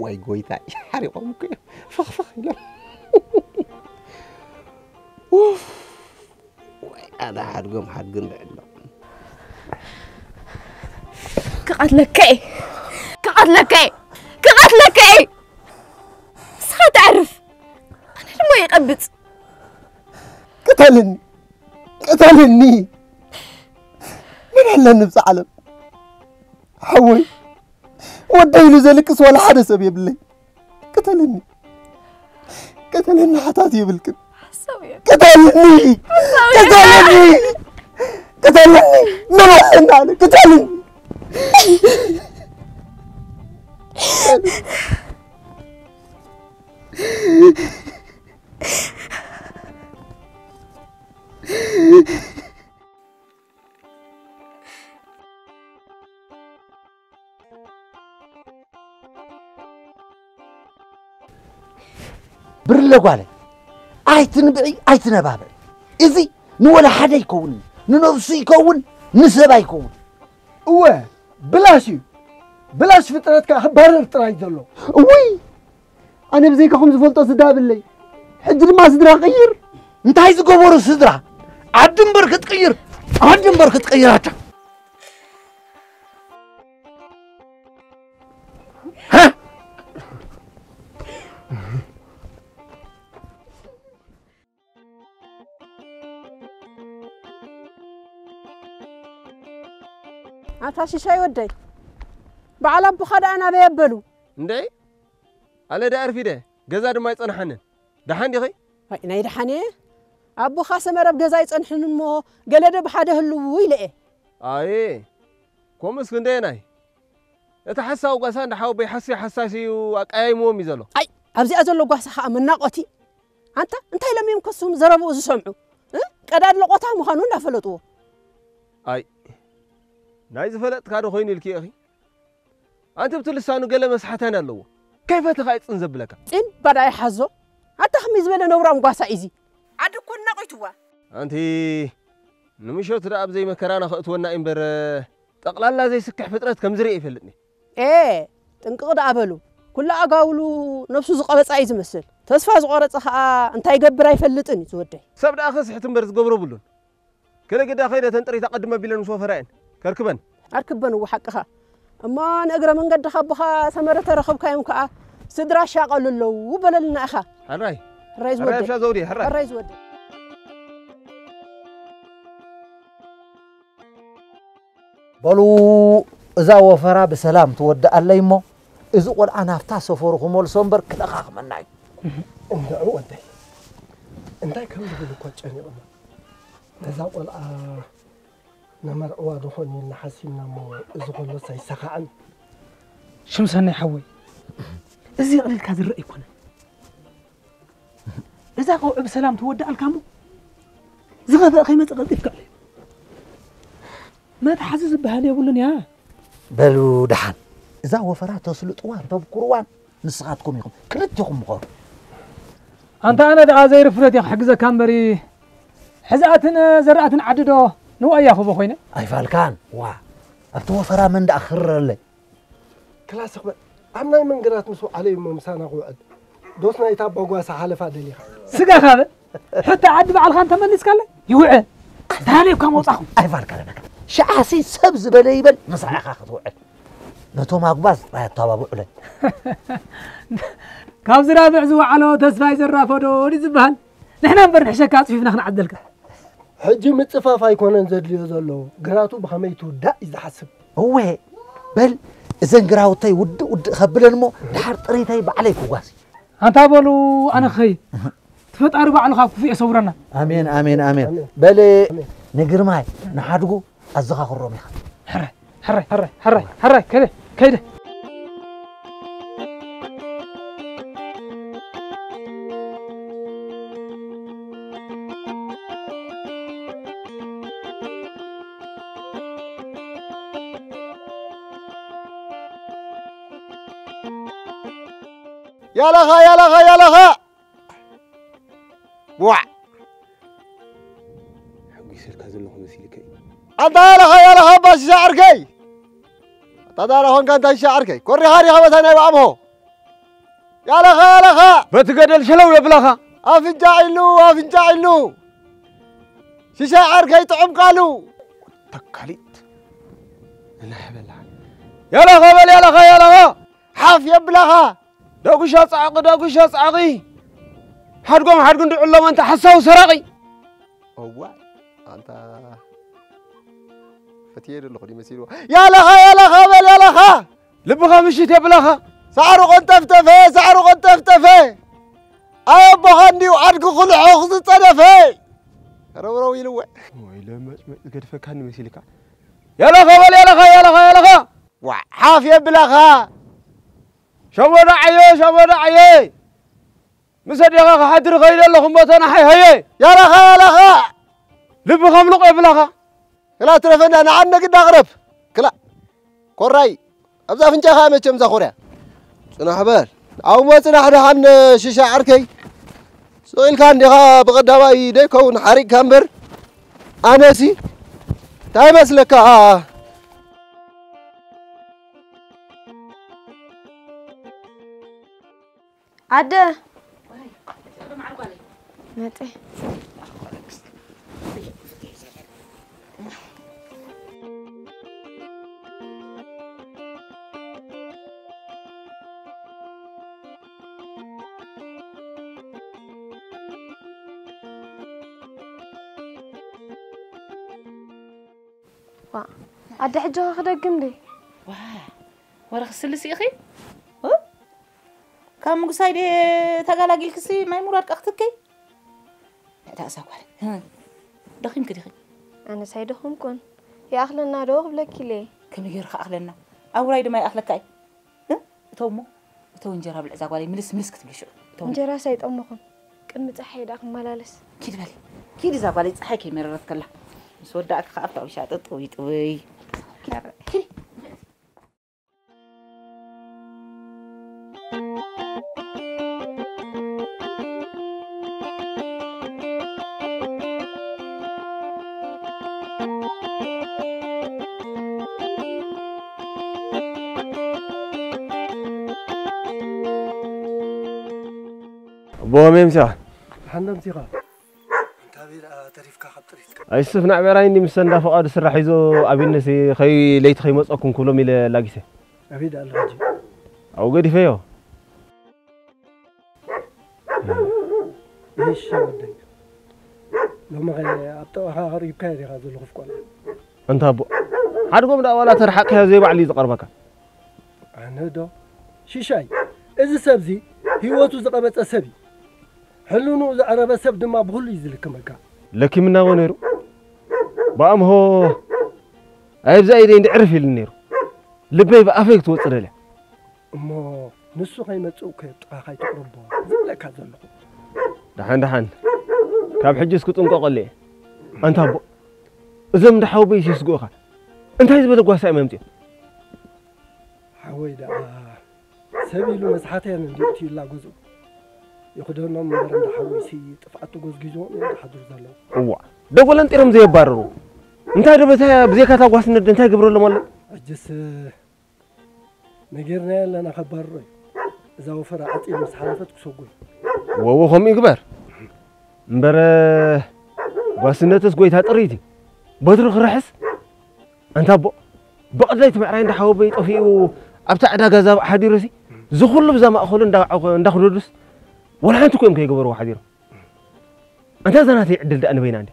ዋይ ጎይታይ ሓሪቖም እኮ እዮም ፈኽፈኽ ኢሎም ኡፍ ወይ ኣነ ሓድጎም ሓድግን ብዕሎም ክቐትለካ እየ ክቐትለካ እየ ክቐትለካ እየ ንስኻ ተዕርፍ ኣነ ድማ ይቐብፅ ቅተልኒ ቅተልኒ ምን ኣለኒ ብዛ ዓለም ሓወይ ወደይ ኢሉ ዘልቅስ ዋላ ሓደ ሰብ የብለይ ቅተልኒ ቅተልኒ ሓታት የብልክን ቅተልኒ ቅተልኒ ቅተልኒ ምን ኣለና ቅተልኒ ብርለ ጓለ ኣይትንብዒ ኣይትነባብዒ እዚ ንወላ ሓደ ይከውን ንነብሱ ይከውን ንሰብ ኣይከውን እወ ብላሽ እዩ ብላሽ ፍጥረት ከዓ ክባረር ጥራይ ዘሎ እውይ ኣነ ብዘይካኹም ዝፈልጦ ስድራ ብለይ ሕጂ ድማ ስድራ ቀይር እንታይ ዝገበሩ ስድራ ዓዲ እምበር ክትቅይር ዓዲ እምበር ክትቅይራታ ኣታ ሽሻይ ወደይ በዓል ኣቦኻ ደኣ ናበይ ኣበሉ እንዴ ኣለ ዳ ኣርፊደ ገዛ ድማ ኣይጸንሓንን ደሓን ዲኺ ወይ ናይ ደሓን እየ ኣቦኻ ሰመረ ኣብ ገዛ ኣይጸንሕን እሞ ገለደ ብሓደ ህልዉ ኢለ እየ ኣየ ኮምስ ክንደየናይ እቲ ሓሳዊ ጓሳ እንዳ ሓወበይ ሓስዮ ሓሳስ እዩ ኣቀያይምዎም እዩ ዘሎ ኣይ ኣብዚኣ ዘሎ ጓሳ ኸዓ መናቆቲ ኣንታ እንታይ ኢሎም እዮም ከስም ዘረብኡ ዝሰምዑ ቀዳድ ለቆታ ምዃኑ እንዳፈለጥዎ ኣይ ናይ ዝፈለጥካ ዶ ኮይኑ ኢልኪ ኢኺ ኣንቲ ብቲ ልሳኑ ገለ መስሓታን ኣለዎ ከይፈተኻ ይፅን ዘብለካ ፅን ባዳ ይሓዞ ኣታ ከመይ ዝበለ ነውራም ጓሳ እዩ እዚ ዓዲ እኮ ናቑይትዋ ኣንቲ ንምሸቱ ደኣ ብዘይ መከራና ከእትወና እዩ እምበር ጠቕላላ ዘይስክሕ ፍጥረት ከም ዝርኢ ይፈልጥኒ። ኤ ጥንቅቕ ደኣ በሉ። ኩሉ ኣጋውሉ ነብሱ ዝቐበጻ እዩ ዝመስል። ተስፋ ዝቖረጸ ኸኣ እንታይ ይገብር ኣይፈልጥን እዩ ዝወደይ። ሰብ ደኣ ኸስሕት እምበር ዝገብሮ ብሉን። ከለ ግዳ ኸይደ ተን ጥሪት ኣቐድም ኣቢለን ምስ ወፈራ እየን ከርክበን። ኣርክበን እወ ሓቅኻ። እሞ ንእግረ መንገድኻ ኣቦኻ ሰመረ ተረኸብካዮም ከኣ ስድራ ይሻቐሉ ኣለዉ በለልና ኢኻ። ሕራይ። ሕራይ ሕራይ ዝወደይ። ኣብሻ ዘውዲ ሕራይ። ሕራይ ዝወደይ። በሉ እዛ ወፈራ ብሰላም ትወድኣለይ እሞ እዚ ቆልዓ ናብታ ሰፈሩ ክመልሶ እምበር ክለኻኽመና እዩ። እንድዑ ወደይ እንታይ ከም ዝብል እኳ ጨኒቑና ነዛ ቆልዓ ነመርዕዋ ዶ ኾን ኢልና ሓሲብና እሞ እዚ ኾሎስ ኣይሰኻዕን። ሽምሰናይ ሓወይ እዚ የቕልልካ ዝረእ ኣይኮነን። እዛ ቀውዒ ብሰላም ትወዳእልካ እሞ ዝኸፍአ ከይመጽእ ቀልጢፍካ ዕለዮ። መትሓዚ ዝበሃል የብሉን እያ። በሉ ደሓን፣ እዛ ወፈራ ተስልጥዋን ተብኩርዋን ንስኻትኩም ኢኹም፣ ክልቴኹም ምኸሩ። ኣንታ ኣነ ደኣ ዘይርፍረት እየ ክሕግዘካ እምበሪ፣ ሕዝኣትን ዘራእትን ዓዲ ዶ ንዋይ እያ ክቦ ኮይነ? ኣይፋልካን፣ ዋ፣ ኣብቲ ወፈራ መን ደኣ ክርረለይ? ክላስ ክበል ኣብ ናይ መንገራት ምስ ውዓለ እዩ እሞ ምሳና ክውዕል። ዶስ ናይታ ኣባጓሳ ሓለፋ ደሊኻ? ስጋኻ በል። ሕቶ ዓዲ ባዕልኻ እንተመሊስካለ ይውዕል። ተሃልዮካ መውጻኹ። ኣይፋልካ ለበካ። ሽዓሲ ሰብ ዝበለ ይበል፣ ምሳኻ ክትውዕል። ነቶም ኣጉባዝ ጥራይ ኣተባብዑለይ። ካብ ዝራብዕ ዝወዓሎ ተስፋይ ዘራፈዶ ድዩ ዝበሃል? ንሕና እምበር ንሕሸካ ኣጽፊፍና ክንዓደልካ። ሕጂ ምጽፋፍ ኣይኮነን ዘድልዮ ዘሎ፣ ግራቱ ብኸመይ ትውዳእ እዩ ዝሓስብ። እወ፣ በል እዘን ግራውተይ ውድእ ውድእ ከብለን እሞ፣ ድሓር ጥሪተይ ባዕለይ ክጓዝ። ኣንታ በሉ፣ ኣነ ክኸይድ። እቲ ፈጣሪ ባዕሉ ካብ ክፉእ የሰውረና። ኣሜን፣ ኣሜን፣ ኣሜን። ኣሜን። በል ኣሜን። ንግርማይ፣ ንሓድጉ ኣዘኻኽሮም ኢኻ። ሕራይ፣ ሕራይ፣ ሕራይ፣ ሕራይ፣ ሕራይ፣ ከይደ፣ ከይደ። ያላኻ፣ ያላኻ፣ ያላኻ! ዋዕ! ሓጒሰልካ ዘለኹ መሲልካ እዩ። ኣንታ ያላኻ፣ ያላኻ፣ ኣባ ሽሻ ዓርከይ! ኣታ ዳራ ኾንካ እንታይ ሽሻ ዓርከይ? ኮሪኻ ዲኻ በታ ናይ ባዕሞ? ያላኻ፣ ያላኻ! በቲ ገደል ሸለው የብላኻ። ኣፍንጫ ኢሉ፣ ኣፍንጫ ኢሉ! ሽሻ ዓርከይ ጥዑም ቃሉ! ተካሊት። ንናይ በላ። ያላኻ በል፣ ያላኻ፣ ያላኻ! ሓፍ የብላኻ! ዳጉሻ ጻዕቒ፣ ዳጉሻ ጻዕቒ! ሓድጎም ሓድጉ እንድዕሎም ኣንታ ሓሳዊ ሰራቒ! እዋ፣ ኣንታ ፈትየ ዘለኹ ድዩ መሲልዎ? ያላኻ፣ ያላኻ በል፣ ያላኻ! ልብኻ ምሽት የብላኻ! ሳዕሩ ቐንጠፍጠፈ፣ ሳዕሩ ቐንጠፍጠፈ! ኣይ ኣቦኻ እንድዩ ዓድኪ ኩልሖ ዝጸደፈ! ረውረው ኢልዎ። ወይ ለመጭመጭ ዝገድፈካኒ መሲልካ። ያላኻ በል፣ ያላኻ፣ ያላኻ፣ ያላኻ! ዋ፣ ሓፍ የብላኻ! ሸሞዳ ዓየ፣ ሸሞዳ ዓየ! ምስ ኣዴኻ ክሓድር ኸይደ ኣለኹ እሞ ተናሓይ ሃየ! ያላኻ፣ ያላኻ! ልቢ ከምልቕ የብላኻ። ክላ ትረፈና፣ ንዓነ ግዳ ቅረብ። ክላ። ኮራይ፣ ኣብዛ ኣፍንጫኻ መቸም እዛ ኮርያ። ጽናሕ በል። ኣብሞ ጽናሕ ደሓን ሽሻ ዓርከይ። ስቕ ኢልካ እንዲኻ ብቐዳማይ ደይከውን ሓሪቕካ እምበር። ኣነሲ፣ እንታይ ይመስለካ? ኣደ። መጤ። ዋ፣ ኣደ ሕጂ ኸ ክደግም ድየ? ዋ፣ ወረ ክስልስ ኢኺ? እ? ካብ ምጉሳይ ድየ ተጋላጊልክሲ ማይ ሙራድ ቀኽትከይ? እታ እዛ ጓል፣ እ፣ ደኺምኪ ዲኺ? ኣነስ ኣይደኸምኩን። ይኣኽለና ዶ ክብለኪ ኢለ። ከመይ ገይሩ ክኣኽለና? ኣብ ውራይ ድማ ይኣኽለካ እዩ። እ? እተው እሞ፣ እተው እንጀራ ብልዕ እዛ ጓለይ ምልስ ምልስ ክትብሊ ሽዑ። እተው። እንጀራስ ኣይጠመኹን። ቅድሚ ጸሓይ ደኣ ክመላለስ። ኪድ በሊ። ኪድ እዛ ጓለይ ጸሓይ ከይመረረት ከላ። ምስ ወዳእኪ ከኣ ኣብታ ውሻ ጥጥው ይጥውይ። ኪድ። ኣቦ መምስያ። ደሓን ዶ ኣምሲኻ? እንታይ ቤት ደኣ ተሪፍካ ካብ ጥሪትካ? ኣይስፍ ናዕበራይ እንዲ ምስ እንዳ ፈቓዱ ስራሕ ሒዞ ኣብነሲ ኸይ-፣ ለይቲ ከይመጸኩም ክብሎም ኢለ ላጊሰ። ኣበይ ደኣ ኣሎ ሕጂ? ኣብኡ ገዲፈዮ። እሺ ወደይ። ሎሚ ኸ ኣብ ጥቓኻ ኣቕሪብካዮ ዲኻ ዘሎ ክፍ ቆልዓ? እንታ ኣቦ፣ ሓድጎም ደኣ ዋላ ተርሓቕካዮ ዘይባዕሉ እዩ ዝቐርበካ። ኣነ ዶ? ሽሻይ፣ እዚ ሰብዚ ህይወቱ ዝቐበጸ ሰብ እዩ። ሕልንኡ ዘዕረበ ሰብ ድማ ብኹሉ እዩ ዝልክመካ። ለኪምና እዎ ነይሩ። ብኣምሆ ኣይብዛ ኢደይ እንዲ ዕርፍ ኢሉ ነይሩ። ልበይ ብኣፈይ ክትወጽእ ደልያ። እሞ ንሱ ከይመጽእ እኮ ኣብ ጥቓኻ ኣይተቕርቦ ዝብለካ ዘለኹ። ደሓን ደሓን፣ ካብ ሕጂ እስክጥንቀቐሉ እየ። ኣንታ ኣቦ፣ እዞም እንዳ ሓወቦይ ይስግኡኻ። እንታይ ዝበለ ጓሳ እዮም ኣምጺኦም? ሓወይ ደኣ ሰብ ኢሉ መስሓትያን እንዲኡ እቲ ይላገጹ። ይኽደኖም እምበር እንዳ ሓወይሲ ጥፍኣት ተጎዝጊዝዎም እዮም ዝሓድሩ ዘለዉ። እዋ፣ ደጎለንጢሮም ዘየባርሩ። እንታይ ዶ በታ ብዘይካታ ጓስነት እንታይ ግብረሎም ኣሎ? ሕጅስ ነጊርናዮ ኣለና ከባርሮ እዩ። እዛ ወፈራ ዓጺድ ምስ ሓለፈት ክሰጉ እዩ። ወዎ ከምኡ ይግበር። እምበር ጓስነትስ ጎይታ ጥሪት እዩ። በትሩ ክርሕስ ኣንታ ኣቦ፣ ብቐዳይ እቲ ምዕራይ እንዳ ሓወቦይ ጠፊኡ ኣብታ ዕዳጋ እዛ ሓዲሩሲ፣ እዚ ኩሉ ብዛ ማእኸሉ እንዳ እንዳኽደዱስ፣ ወላ ሓንቲ እኮ እዮም ከይገበርዎ ሓዲሮም። ኣንታ እዛ ናተይ ዕድል ደኣ ንበይና እንዲ።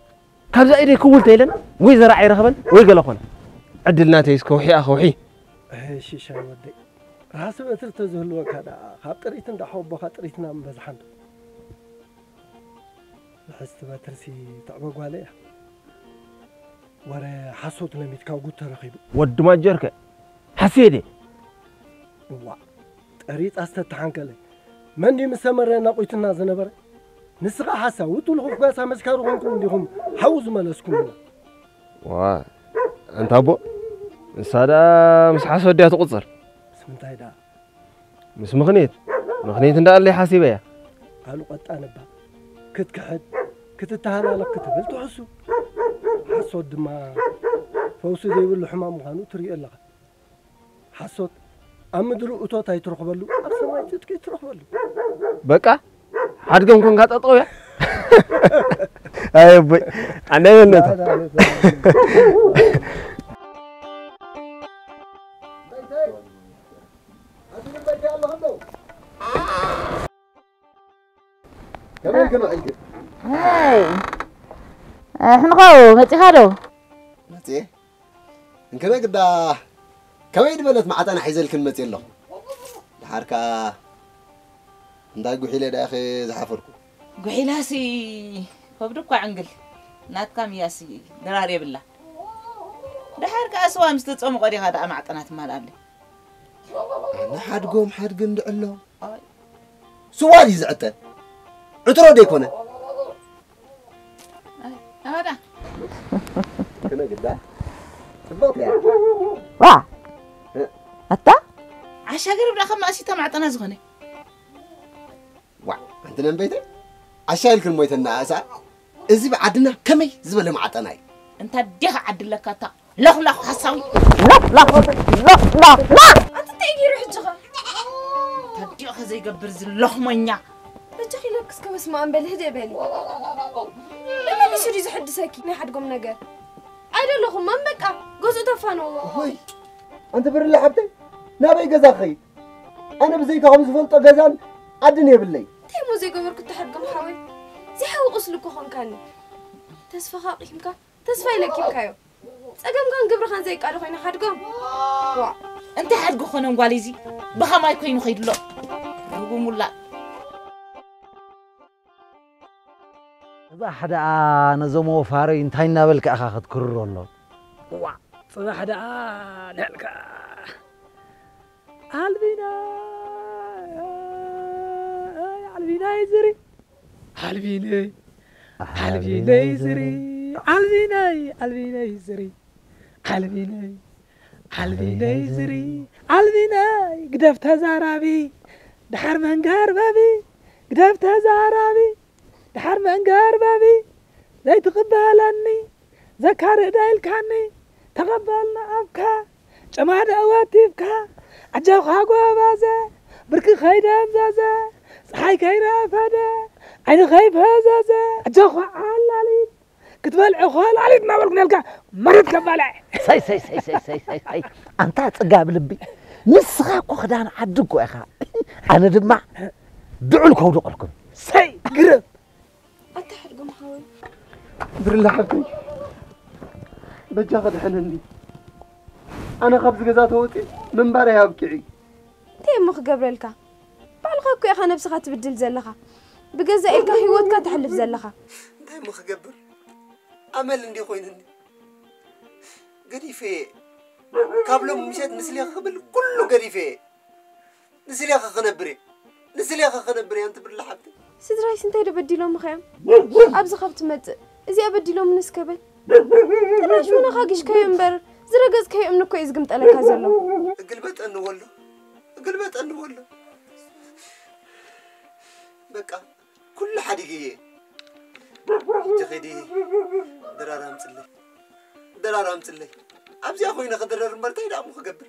ካብዛ ኢደይ ክውል ተይለን፣ ወይ ዘራዕ ይረኽበን፣ ወይ ገለ ኾነ። ዕድል ናተይስ ከውሒኣ ከውሒ። እህ፣ ሽሻይ ወደይ። ራህሲ በትሪ ተዝህልወካ ደኣ፣ ካብ ጥሪት እንዳ ሓወቦኻ ጥሪትና ምበዝሓ እንዶ። ንሕስቲ በትርሲ ትዕበ ጓለ እያ። ወረ ሓሶት ለሚትካ ጉድ ተረኺቡ። ወዲ ማጀርከ፣ ሓስየ ድየ? እዋእ፣ ጠሪጻስ ተተሓንከለ። መን ድዩ ምስ ተመረ ናቑይትና ዝነበረ? ንስኻ ሓሳዊ፣ እቲ ልኹፍ ጓሳ መስካሪ ኾንኩም እንዲኹም ሓው ዝመለስኩምና። ዋ፣ ኣንታ ኣቦ፣ ንሳ ደኣ ምስ ሓሶት ድያ ትቑጸር? ምስ ምንታይ ደኣ? ምስ ምኽንየት። ምኽንየት እንዳ ኣለይ ሓሲበያ። ኣሉ ቀጣን እባ ክትክሕድ፣ ክትተሃላለኽ ክትብል ትሕሱ። ሓሶት ድማ ፈውሲ ዘይብሉ ሕማም ምዃኑ ትርእዮ ኣለኻ። ሓሶት ኣብ ምድሪ እቶት ኣይትረኽበሉ፣ ኣብ ሰማይ ጽድቂ ትረኽበሉ። በቃ ሓድገም ኮንካ ጠጠው እያ። ኣይ ኣቦይ፣ ኣነ በነታ። ከመይ ከመይ ኢልክ? ኣይ፣ ሕንኸው መጺኻ ዶ? መጽየ? እንከነ ግዳ ከመይ ዝበለት ማዕጠና ሒዘልክን መጽየ ኣለኹ። ደሓር ከኣ እንታይ ጉሒለ ደኣ ኢኺ ዝሓፈርኩ? ጉሒላሲ ከብዱ እኳ ዕንግል፣ ናትካ ምያሲ ድራር የብላ። ደሓር ከኣ ስዋ ምስ ተጸምቖ ዲኻ ደኣ ማዕጠና ትማልኣለይ? ኣነ ሓድጎም ሓድጊ እንድዕሎ። ኣይ። ስዋ ድዩ ዝዕጠን? ዕትሮ ዶ ኣይኮነን? ኣይ፣ ኣወዳ። ክነ ግዳ። ጽብቕቲ እያ። ዋ! እ? ኣታ? ዓሻ ገረብ ደኣ ከም ማእሲታ ማዕጠና ዝኾነ። ዋ፣ ኣንቲ ነንበይተይ፣ ዓሻ ኢልክን ሞይተና ኣሳ። እዚ ብዓድና ከመይ ዝበለ ማዕጠና እዩ? እንታ ዲኻ ዓዲ ኣለካ፣ እታ ለኽላኽ ሓሳዊ። ለኽላኽ፣ ለኽላኽ። ኣቲ እንታይ ገይሩ ሕጂ ኸ? እንታ ዲኻ ዘይገብር እዚ ለኽመኛ? በጃኺ ለክስ ከበስማ እምበል ህደ በሊ። ንመሊሱ ድዩ ዝሕድሰኪ ናይ ሓድጎም ነገር? ኣይደለኹም ማን በቃ ገዝኡ ተፋነዎ። ሆይ፣ ኣንቲ ብርለ ሓብተይ፣ ናበይ ገዛ ክኸይድ? ኣነ ብዘይካኹም ዝፈልጦ ገዛን ዓድን የብለይ። እንታይ እሞ ዘይገበርኩ ተሓድጎም ሓወይ? ዘይሓዊ ቁስሊ እኮ ኾንካኒ። ተስፋኻ ኣቂምካ፣ ተስፋ ይለኪምካዮ። ጸገምካን ግብርኻን ዘይቃዶ ኮይና ሓድጎም። ዋ። እንታይ ሓድጎ ኾነን ጓል እዚ? ብኸማይ ኮይኑ ኸይድሎ። ርጉም ውላድ። ጽባሕ ደኣ ነዞም ወፋረይ እንታይ እናበልካ ኢኻ ክትክርሮ ኣሎ? እዋ፣ ጽባሕ ደኣ ንዕልካ። ኣልቢናይ፣ ኣልቢናይ ዝሪ፣ ኣልቢነይ፣ ኣልቢነይ ዝሪ፣ ኣልቢነይ፣ ኣልቢነይ ዝሪ፣ ኣልቢነይ፣ ኣልቢነይ ዝሪ፣ ኣልቢነይ ግደፍ ተዛራቢ፣ ድሓር መንጋርባቢ፣ ግደፍ ተዛራቢ፣ ድሓር መንጋርባቢ፣ ዘይትቕበለኒ፣ ዘካርእ ዶ ኢልካኒ፣ ተቐበልና ኣብካ፣ ጨማዶ ወቲፍካ፣ ኣጆኻ ጎበዘ፣ ብርኪ ከይደብዘዘ፣ ፀሓይ ከይረፈደ፣ ዓይኒ ከይፈዘዘ፣ ኣጆኻ ዓላሊት፣ ክትበልዕ ኾላሊት እናበልኩ ነልካ መሬት ከባልዐ። ሰይ፣ ሰይ፣ ሰይ፣ ሰይ፣ ሰይ፣ ሰይ፣ ሰይ። ኣንታ ጽጋብ ልቢ፣ ንስኻ እኮ ክዳን ዓዲ እኮ ኢኻ። ኣነ ድማ ድዑል ከውድቐልኩም። ሰይ፣ ግረፍ። ኣታ ሓድጎም ሓወይ። ብርለ ሓብተይ፣ በጃኺ ድሕነኒ። ኣነ ካብዚ ገዛ ተወፂ ምንባረይ ኣብቂዑ። እንታይ እሞ ክገብረልካ? ባዕልኻ እኮ ኢኻ ነብስኻ ትብድል ዘለኻ። ብገዛ ኢድካ ህይወትካ ተሕልፍ ዘለኻ። እንታይ እሞ ክገብር? ኣመል እንዲ ኮይኑኒ። ገዲፈ፣ ካብ ሎም ምሸት ንስሌኺ ክብል ኩሉ ገዲፈ። ንስሌኺ ክነብር እየ። ንስሌኺ ክነብር እየ፣ ኣንቲ ብርለ ሓብተይ። ስድራይስ እንታይ ደበዲሎምኸ እዮም? ኣብዚ ካብ ትመጽእ እዚኣ በዲሎምኒ እስከ በል። ጥራሽ ምኖኻ ጊሽካዮ እምበር ዝረገጽካዮ እምኒ እኮ እዩ ዝግምጠለካ ዘሎ። እግልበጠኒ ወሎ፣ እግልበጠኒ ወሎ። በቃ ኩሉ ሓዲገ እየ። ሕጂ ኸይዲ ድራር ኣምፅለይ፣ ድራር ኣምፅለይ። ኣብዚኣ ኮይነ ክድረር እምበር እንታይ ደኣ እሞ ክገብር?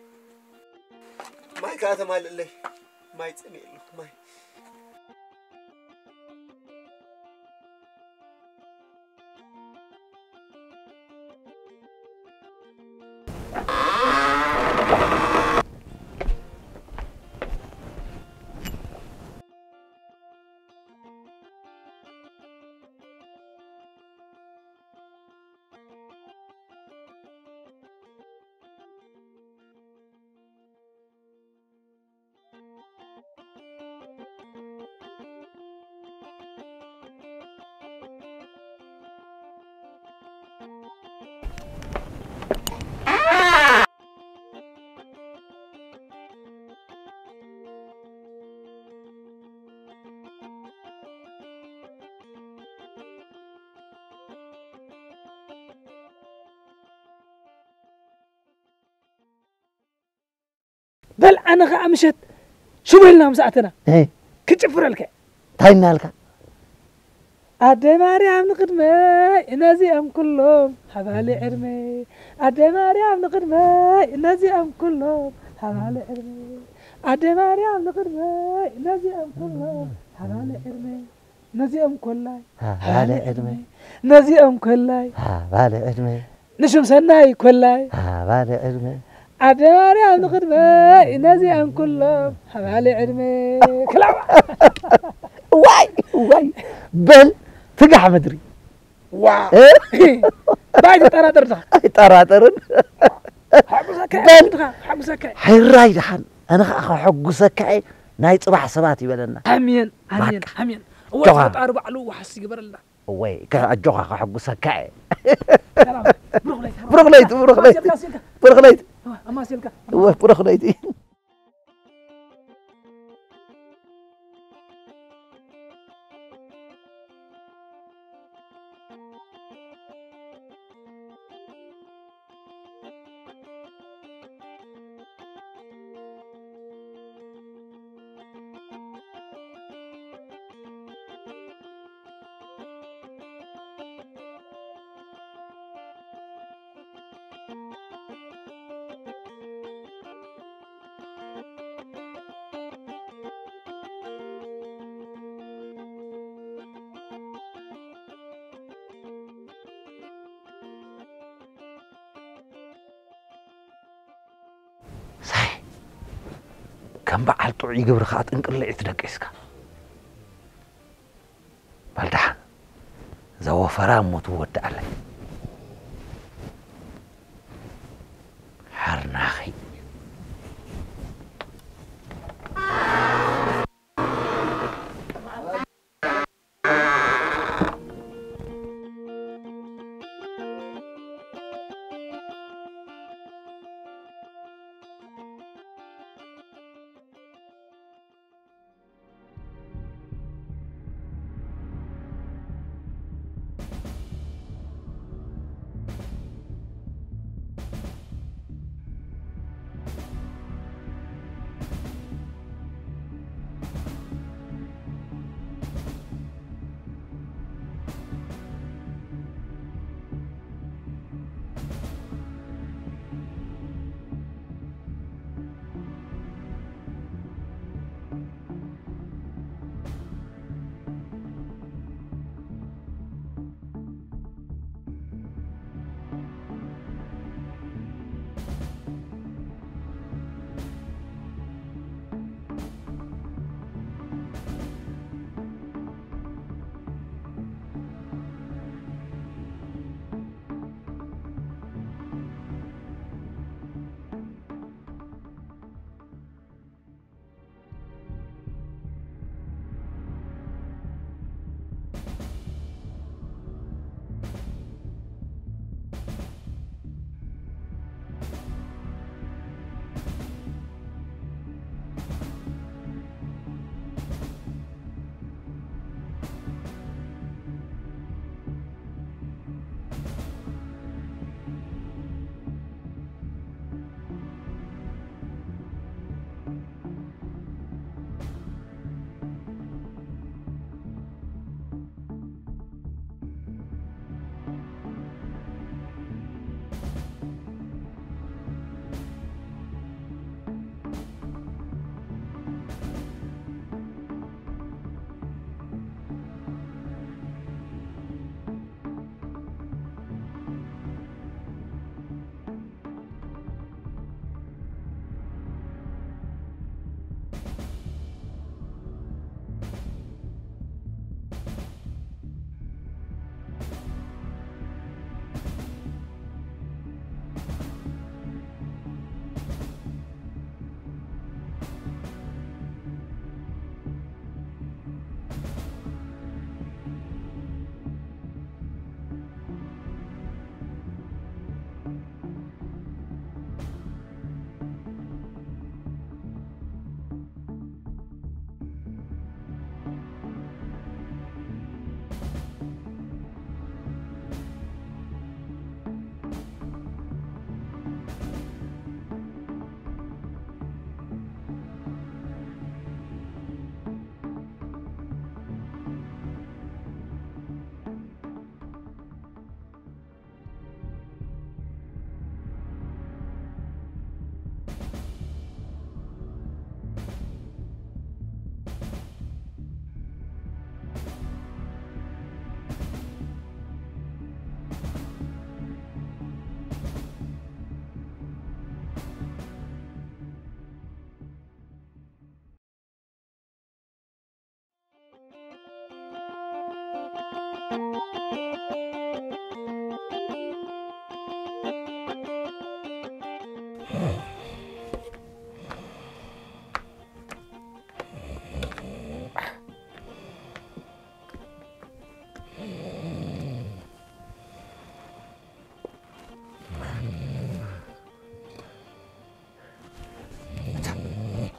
ማይ ከዓ ተማልእለይ። ማይ ፀሚእ ኣለኹ፣ ማይ። በል ኣነ ኸዓ ምሸት ሽው ኢልና ምስ ኣተና እ። ክጭፍረልካ። እንታይ እናልካ? ኣደ ማርያም ንቕድመይ ነዚኦም ኩሎም ሃባሊ ዕድመይ። ኣደ ማርያም ንቕድመይ ነዚኦም ኩሎም ሃባሊ ዕድመይ። ኣደ ማርያም ንቕድመይ ነዚኦም ኩሎም ሃባሊ ዕድመይ። ነዚኦም ኮላይ ሃባሊ ዕድመይ። ነዚኦም ኮላይ ሃባሊ ዕድመይ። ንሽም ሰናይ ኮላይ ሃባሊ ዕድመ። ኣደ ማርያም ንቕድመይ ነዚኦም ኩሎም ሃባሊ ዕድመ። ክላባ። ዋይ፣ ዋይ። በል ትጋሕ ምድሪ። ዋ። እ? ባይ ትጠራጠር ድኻ? ኣይጠራጠርን። ሓጉሰካ በል። ድኻ? ሓጉሰካ። ሕራይ ደሓን። ኣነ ኸዓ ከሐጉሰካ እየ። ናይ ጽባሕ ሰባት ይበለና። ኣሜን፣ ኣሜን፣ ባቃ። ኣሜን። እወ፣ ጆኻ። ፈጣሪ ባዕሉ ዋሕስ ይግበረልና። ወይ፣ ከ-፣ ኣጆኻ ከሐጉሰካ እየ። ሰላም። ብሩኽ ለይቲ፣ ብሩኽ ለይቲ፣ ብሩኽ ለይቲ። ኣማስየልካ፣ ኣማስየልካ። ብሩኽ ለይቲ። እወ፣ ኣማስየልካ። እወ፣ ብሩኽ ለይቲ። ሳይ፣ ከም በዓል ጥዑይ ግብሪ ከዓ ጥንቅልዒት ደቂስካ። በል ደሓን፣ እዛ ወፈራ እሞ ትወድኣለይ። ሓርናኺ።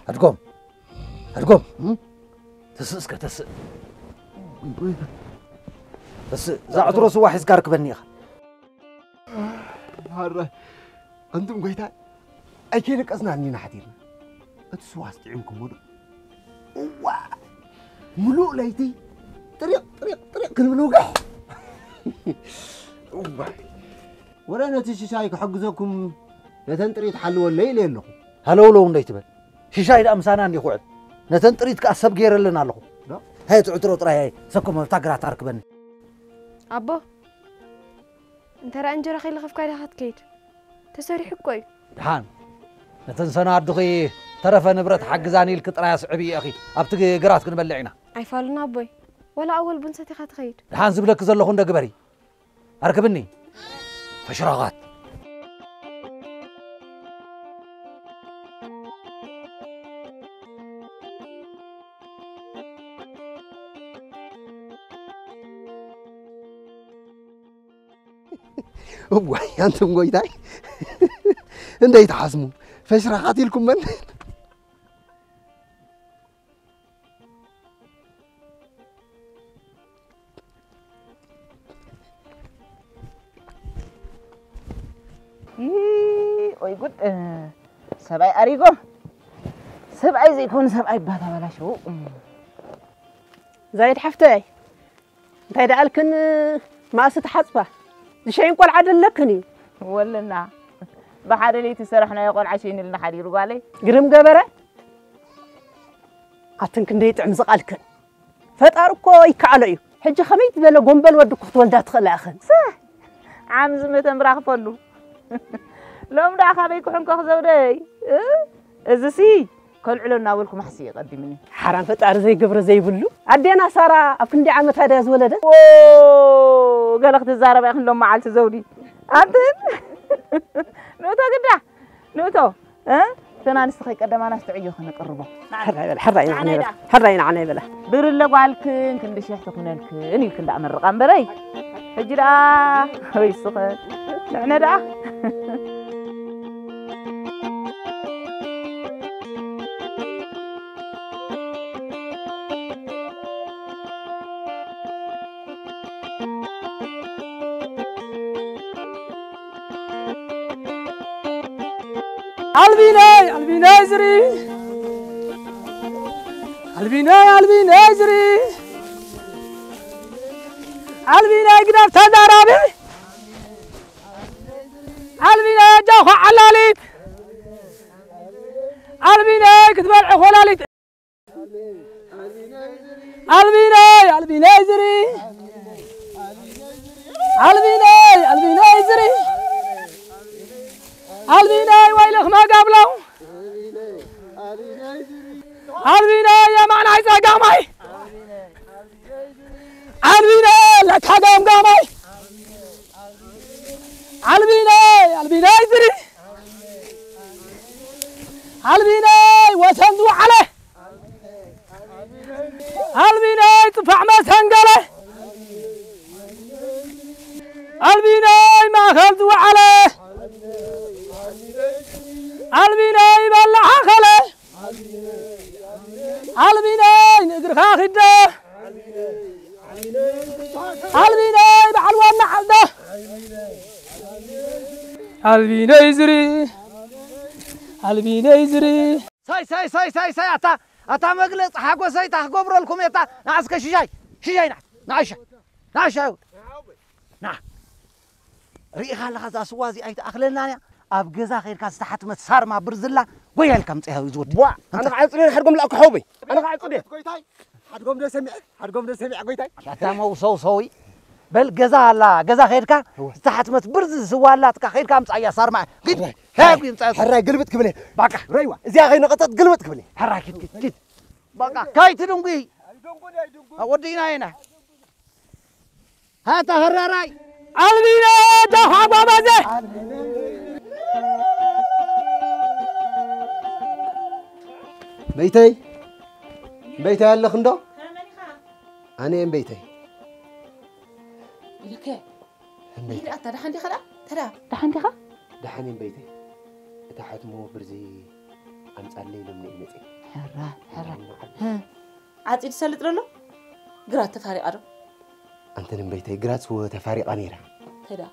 ኣድጎም፣ ኣድጎም። እም? ተስእ እስከ፣ ተስእ። ተስእ፣ እዛ ዕትሮ ስዋ ሒዝካ ርክበኒ ኢኻ። ሃረ፣ ኣንቱም ጎይታ፣ ኣይከይነቀስናን ኢና ሓዲርና። እቲ ስዋ ኣስጢዕምኩሞ ዶ? እዋ፣ ምሉእ ለይቲ ጥሪቕ፣ ጥሪቕ፣ ጥሪቕ ክንብል ውግሕ። እዋ። ወረ ነቲ ሽሻይ ክሕግዘኩም ነተን ጥሪት ሓልወለይ ኢለ ኣለኹ። ሃለውለው እንደይትበል። ሽሻይ ደኣ ምሳና እንዲ ክውዕል። ነተን ጥሪት ከኣ ሰብ ገይረለን ኣለኹ። ዶ? ሃየ፣ እቲ ዕትሮ ጥራይ ሃየ፣ ሰኮም ኣብታ ግራት ኣርክበኒ። ኣቦ፣ እንተ ደኣ እንጀራ ከይለኸፍካ ዲኻ ክትከይድ? ተሰሪሑ እኮ እዩ። ደሓን፣ ነተን ሰናዱኺ ተረፈ ንብረት ሓግዛኒ ኢልኪ ጥራይ ኣስዕቢ ኢኺ። ኣብቲ ግራት ክንበልዕ ኢና። ኣይፋሉን ኣቦይ። ወላ ኣወል ቡን ሰቲኻ ትኸይድ። ደሓን ዝብለኪ ዘለኹ እንዶ ግበሪ። ኣርክብኒ። ፈሽራቓት። እዋይ፣ ኣንቱም ጎይታይ። እንደይ ትሓስሙ? ፈሽራቓት ኢልኩመን? ይ-፣ ወይ ጉድ፣ እ፣ ሰብኣይ ኣሪጎ፣ ሰብኣይ ዘይኮነ ሰብኣይ ባታ በላሸው። ዛይድ ሓፍተይ፣ እንታይ ደኣልክን ማእሲ ተሓጽባ? ዝሸይን ቆልዓ ደለክን እዩ። ወለና፣ ብሓደ ለይቲ ሰራሕናዮ ቆልዓ ሸይንልና ሓዲሩ ጓለይ። ግርም ገበረ። ኣትን ክንደይ ጥዕም ዝቓልክን። ፈጣሪ እኮ ይከኣሎ እዩ። ሕጂ ከመይ ዝበለ ጎንበል ወዲ እኮ ክትወልዳ ትኽእላ ኢኽን። ሰህ! ዓም ዝመተ ምራኽፈሉ። ሎም ደኣ ካበይ ክሕንኮኽ ዘውደይ? እ? እዚሲ ከልዕሎ እናበልኩ ማሕሲ እየ ቀዲምኒ። ሓራም ፈጣሪ ዘይገብሮ ዘይብሉ። ኣዴና ሳራ ኣብ ክንደይ ዓመታ ድያ ዝወለደት? ኦ፣ ገለ ክትዛረባ ኢኽን ሎም መዓልቲ ዘውዲ። ኣንትን? ንእቶ ግዳ፣ ንእቶ፣ እ? እተን ኣንስቲ ከይቀደማና እስቲ ዕዮ ከነቅርቦ። ሕራይ በላ፣ ሕራይ ንዓና ይበላ፣ ሕራይ ንዓና ይበላ። ብርለ ጓልክን ክንዲ ሽሕ ትኹነልክን ኢልክን ደኣ መርቓ እምበረይ። ሕጂ ደኣ፣ ወይ ስኸ፣ ንዕነ ደኣ። ኣልቢነይ፣ ኣልቢነይ ዝሪ። ኣልቢነይ፣ ኣልቢነይ ዝሪ። ኣልቢነይ ግዳፍ ተዛራቢ። ኣልቢነይ ኣጃኹ ዓላሊት። ኣልቢነይ ክትበልዒ ኮላሊት። ኣልቢነይ፣ ኣልቢነይ ዝሪ። ኣልቢነይ፣ ኣልቢነይ ዝሪ። ኣልቢነይ ወይልኽ መጋብሎ። ኣልቢነይ የማናይ ጸጋማይ። ኣልቢነይ ለካ ገምጋማይ። ኣልቢነይ፣ ኣልቢነይ ዝሪ። ኣልቢነይ ወሰን ዝወዓለ። ኣልቢነይ ጽፋዕ መሰንገለ። ኣልቢነይ ማእኸል ዝወዓለ። ኣልቢነይ በላሕ ኣኸለ። ኣልቢነይ ንእግርኻ ኺደ። ኣልቢነይ በዓል ዋና ዓልደ። ኣልቢነይ ዝሪ። ኣልቢነይ ዝሪ። ሳይ፣ ሳይ፣ ሳይ፣ ሳይ፣ ሳይ፣ ኣታ፣ ኣታ መግለጺ ሓጎሰይ እታ ክገብረልኩም እየ፣ እታ ንዓ እስከ ሽሻይ፣ ሽሻይ ንዓ፣ ንዓ ሽሻይ፣ ንዓ ሽሻይ፣ ንዓ። ርኢኻ ኣለኻ እዛ ስዋ እዚኣ ኣይትኣኽለናን እያ። ኣብ ገዛ ከይድካ ዝተሓትመት ሳርማ ብርዝላ ጎያ ኢልካ ምጽእያ እዚ ወዲ። ቧ፣ ኣነ ከዓ ጽድየ ሓድጎም ላእኩ ሓውበይ። ኣነ ከዓ ጽድየ። ጎይታይ፣ ሓድጎም ዶ ሰሚዐ? ሓድጎም ዶ ሰሚዐ ጎይታይ? ኣታ መውሰውሰዊ። በል ገዛ ኣላ፣ ገዛ ከይድካ እወ። ዝተሓትመት ብርዝ ስዋ ኣላትካ ከይድካ ምጻእያ ሳርማ። ግድ። ሕራይ። ሄብ ይምጻእ። ሕራይ ግልብጥ ክብል እየ። ባቃ። ረይዋ። እዚኣ ከይነቐጸት ግልብጥ ክብል እየ። ሕራይ ኪድ፣ ኪድ፣ ኪድ። ባቃ። ካይትድንጉ። ወዲና ኢና። ሃታ ህራራይ። ኣልቢነ ዳኻ ጓባዘ። በይተይ፣ በይተይ ኣለኽ እንዶ? ኣነ እየ በይተይ። ኢለከ። እምበይተይ። ኣታ ደሓን ዲኻ ደኣ? ተዳ። ደሓን ዲኻ? ደሓን እየ እምበይተይ። እታ ሓትሞ ብርዚ ኣምጻለይ ኢሎምኒ እየ መጺአ። ሕራይ፣ ሕራይ። ህ። ዓጺዱ ሰልጥ ደሎ? ግራት ተፋሪቓ ዶ? ኣንተ ንበይተይ፣ ግራት ተፋሪቓ ነይራ። እንታይ ደኣ?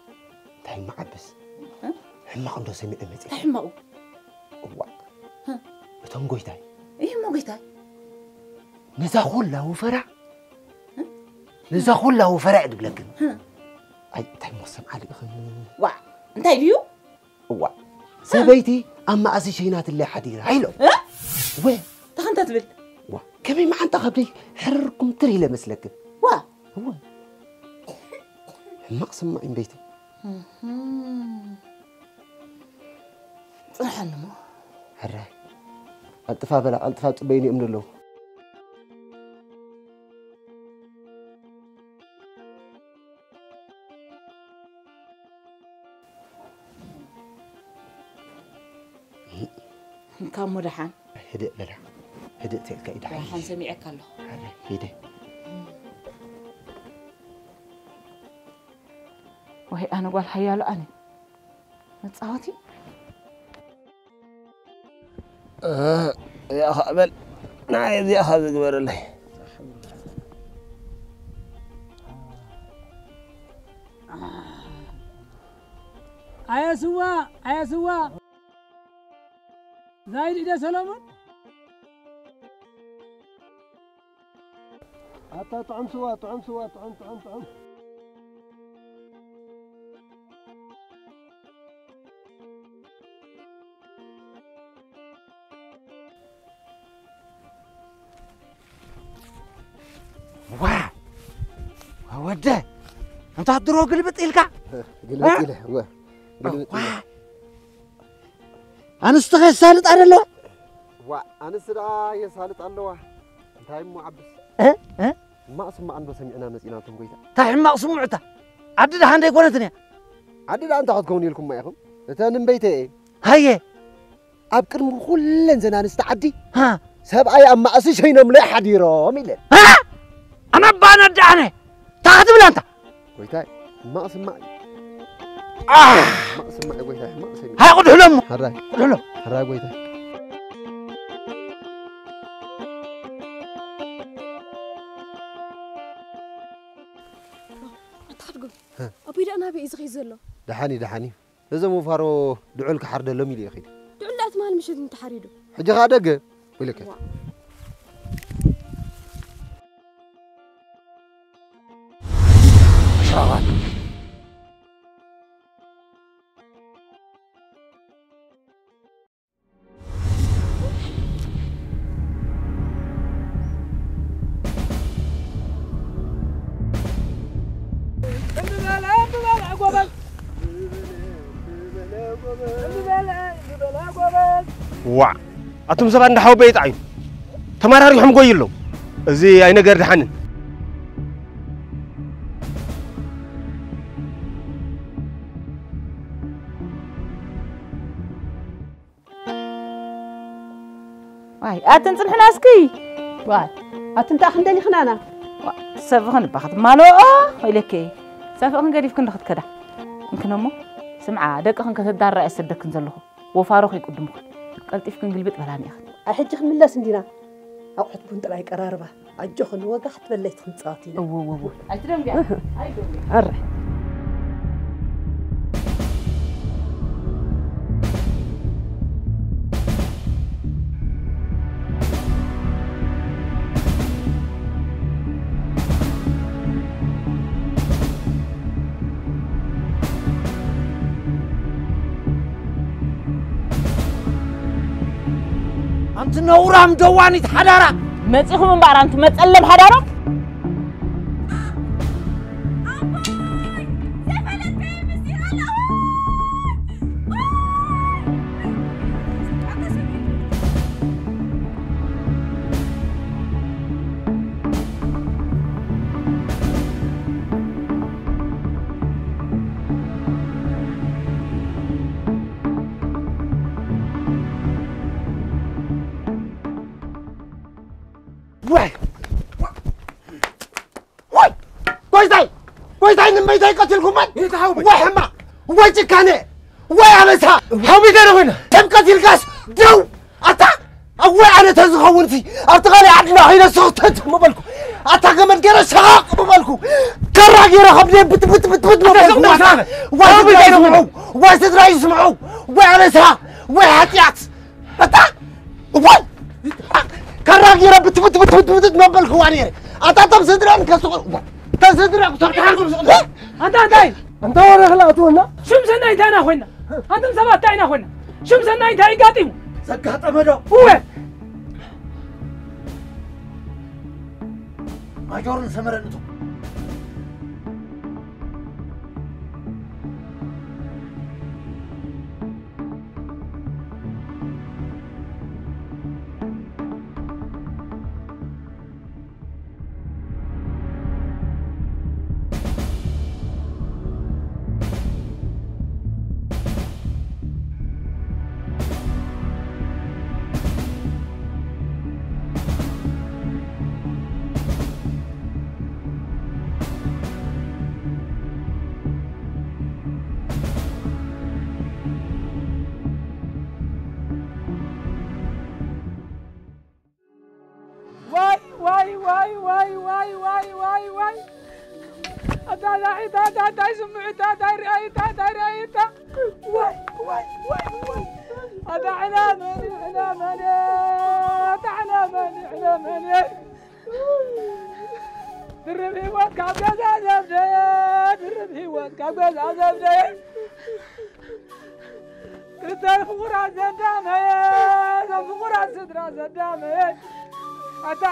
እንታይ እሞ ዓብስ? እ? ሕማቕ እንዶ ሰሚዐ መጺእ። እንታይ ሕማቑ? እዋ። እ? እቶም ጎይታይ። እይ እሞ ጎይታይ። ነዛ ኩላ ወፈራ? እ? ነዛ ኩላ ወፈራ እየ ድብለክን። እ? ኣይ፣ እንታይ እሞ ሰምዓ ልእኽን? ዋ፣ እንታይ ድዩ? እዋ። እ? ሰበይቲ ኣብ መኣሲ ሸይናትለይ ሓዲራ ኢሎም። እ? ወ። ተኸንታ ትብል? ዋ፣ ከመይ መዓንጣ ከብደይ ሕርር ኩምትር ኢለ መስለክን? ዋ። እወ። ሕማቕ ስማዕ እምበይቲ። እህም። ጽንሓኒ እሞ። ሕራይ። ቀልጥፋ በላ፣ ቀልጥፋ ጽበይኒ እዮም ዘለዉ። እንካ እሞ ደሓን። ህድእ በላ። ህድእ ተልካ እዩ ደሓን። ደሓን ሰሚዐካ ኣለኹ። ኣረ፣ ሂደ። ወይ ኣነ ጓል ሓያሎ ኣነ። መጻወቲ? እ፣ እዚኣ ኸኣ በል። ናይ እዚኣ ኸኣ ዝግበረለይ። ኣየ ስዋ፣ ኣየ ስዋ። ዛይድ ኢደ ሰሎሞን። ኣታ ጥዑም ስዋ፣ ጥዑም ስዋ፣ ጥዑም፣ ጥዑም፣ ጥዑም። ዋ! ወደ! ኣንታ ድሮ ግልብጥ ኢልካ? ግልብጥ እ? ኢለ፣ ወ፣ ግልብጥ ዋ! ኢለ። ኣንስቲ ከሳልጣ ደለዋ? ዋ፣ ኣንስቲ ደኣ የሳልጣ ኣለዋ። እንታይ እሞ ዓብስ? እ? እ? ሕማቕ ስማዕ እንዶ ሰሚዕና መጺና፣ ኣንቱም ጎይታ። እንታይ ሕማቕ ስሙዕ እታ? ዓዲ ደሓን ደይኮነትን እያ። ዓዲ ደኣ እንታይ ክትከውን ኢልኩማ ኢኹም? እተን እምበይተየ። ሃየ። ኣብ ቅድሚ ኩለን ዘን ኣንስቲ ዓዲ፣ ሃ። ሰብኣይ ኣብ ማእሲ ሸይኖምለይ ሓዲሮም ኢለን። ሃ? ኣነ ኣባ ነዳኣነ። እንታይ ክትብል ኣንታ? ጎይታይ፣ ሕማቕ ስማዕ እዩ። ኣህ! ሕማቕ ስማዕ እዩ ጎይታይ፣ ሕማቕ ስማዕ እዩ። ሃይ፣ ቅድሕሎ እሞ። ሕራይ። ቅድሕሎ። ሕራይ ጎይታይ። ኣታ ሓድጎ፣ ሀ። ኣቦይ ደኣ ናበይ እዩ ዝኸይድ ዘሎ? ደሓን እዩ፣ ደሓን እዩ። እዞም ወፋሮ ድዑል ክሓርደሎም ኢሉ እዩ ከይዱ። ድዑል ደኣ ትማሊ ምሸት እንተሓሪዱ። ሕጂ ኸኣ ደገ ኢሉከ። ዋ። ሸቓል። ዋዕ! ኣቱም ሰባት እንዳሓወበ ይጥዓዩ። ተመራሪሖም ጎዩ ኣለዉ። እዚ ኣይነገር ደሓንን። ዋይ፣ ኣትን ጽንሕና እስኪ። ዋይ፣ ኣትን እንታይ ክንደሊ ክናና? ዋ፣ ሰፍኽን እባ ክትማልኦ ኢለኪ። ሰፍኽን ገዲፍክን ዶ ክትከዳ? እንክነሞ፣ ስምዓ፣ ደቅኽን ከተዳራ እየ ዝሰደክን ዘለኹ። ወፋሮ ከይቅድምኽን። ቀልጢፍክን ግልብጥ በላኒ ኢኽን። ኣይ፣ ሕጂ ክንምለስ እንዲና። ኣቑሑት ቡን ጥራይ ቀራርባ። ኣጆኽን፣ ወጋሕ ትበለይ ትኽንጻወት ኢና። እወ፣ እወ፣ እወ። ኣይትደንግያ። ኣይትደንግያ። ኣረ። ኣንቲ ነውራም ደዋኒት ሓዳራ! መጺኹም እምበኣር ኣንቲ መጸለም ሓዳራ! ወይ! ወይ! ጎይታይ! ጎይታይ ንመይታይ ቀቲልኩመን? ይትሃው በል። ወይ ሕማቕ! ወይ ጭካኔ! ወይ ኣበሳ! ሃው ቢደረ ኮይና። ሰብ ቀቲልካስ ደው! ኣታ! ኣወይ ኣነ ተዝኸውን እቲ ኣብቲ ካልእ ዓድና ኸይደ ስኽተት ምበልኩ። ኣታ ገመድ ገይረ ሸቓቕ ምበልኩ። ከራ ገይረ ከም ብትብትብትብት ምበልኩ። ዋይ ስድራ ይስምዑ። ዋይ ስድራ ይስምዑ። ዋይ ኣነሳ። ዋይ ሓጢኣት። ኣታ ዋይ ከራ ገይረ ብትብትብትብት ምበልኩዋ ነይረ። ኣታ እቶም ስድራን ከስቑ። እቶም ስድራ ክሰርሑ ሓንኩም ስቕ። ኣንታ እንታይ? ኣንታ ወረ ክላ ኣትወና። ሽም ሰናይ እንታይ ኢና ኮይና? ኣንቱም ሰባት እንታይ ኢና ኮይና? ሽም ሰናይ እንታይ ይጋጢሙ? ዘጋጠመ ዶ? እወ። ማጆርን ሰመረን እቶም። ዋይ ዋይ ዋይ ዋይ ዋይ ዋይ ዋይ ዋይ ዋይ። ኣታ ዳሒታ፣ ኣታ እንታይ ስምዒታ፣ እንታይ ርኣይታ፣ እንታይ ርኣይታ። ዋይ ዋይ ዋይ ዋይ። ኣታ ሕና መን፣ ሕና መን፣ ኣታ ሕና መን፣ ሕና መን። ድርብ ህይወት ካብ ገዛ ዘብደየ፣ ድርብ ህይወት ካብ ገዛ ዘብደየ። ክልተ ፍቑራት ዘዳመየ፣ እዞም ፍቑራት ስድራ ዘዳመየ። ኣታ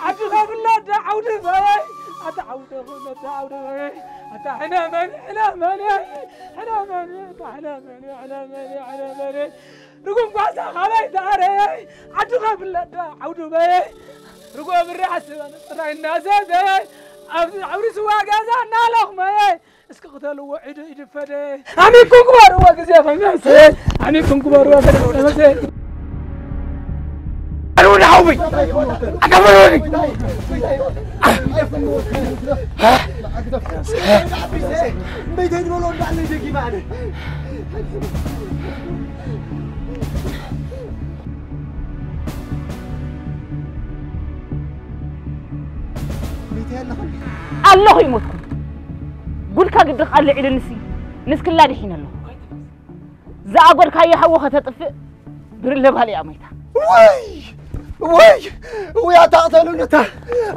ዓዲ ከብለደ ዓውዲ በየ፣ ኣታ ዓውዲ ከብለደ ዓውዲ በየ። ኣታ ሕነ መን፣ ሕነ መን፣ ሕነ መን፣ ኣታ ሕነ መን፣ ሕነ መን፣ ሕነ መን። ርጉም ጓሳ ካበይ ተኣረየ፣ ዓዲ ከብለደ ዓውዲ በየ። ርጉም ብሪ ዓስበን ጥራይ እናዘዘየ፣ ኣብ ዓውዲ ስዋ ገዛ እናለኽመየ። እስኪ ቅተልዎ፣ ኢዱ ይድፈደ። ኣሚንኩም ግበርዎ፣ ግዜ ፈመሰ። ኣሚንኩም ግበርዎ፣ ፈመሰ። ኣሉ ንሓውይ። ኣታ በሉኒ። እምበይተይ ዝበሎ እንዳለ ደጊማ ኣነ። እምበይተይ ኣለኹ። ኣለኹ ይሞትኩ። ጉድካ ግዲ ክኣሊ ዒልንሲ ንስክላ ድሒነ ኣለኹ። ዝኣጎድካዮ ሓዊ ከተጥፍእ ብርለ ጓል እያ ሞይታ። ወይ! ወይ! ወይ! ኣታ ቅተሉኒ እታ!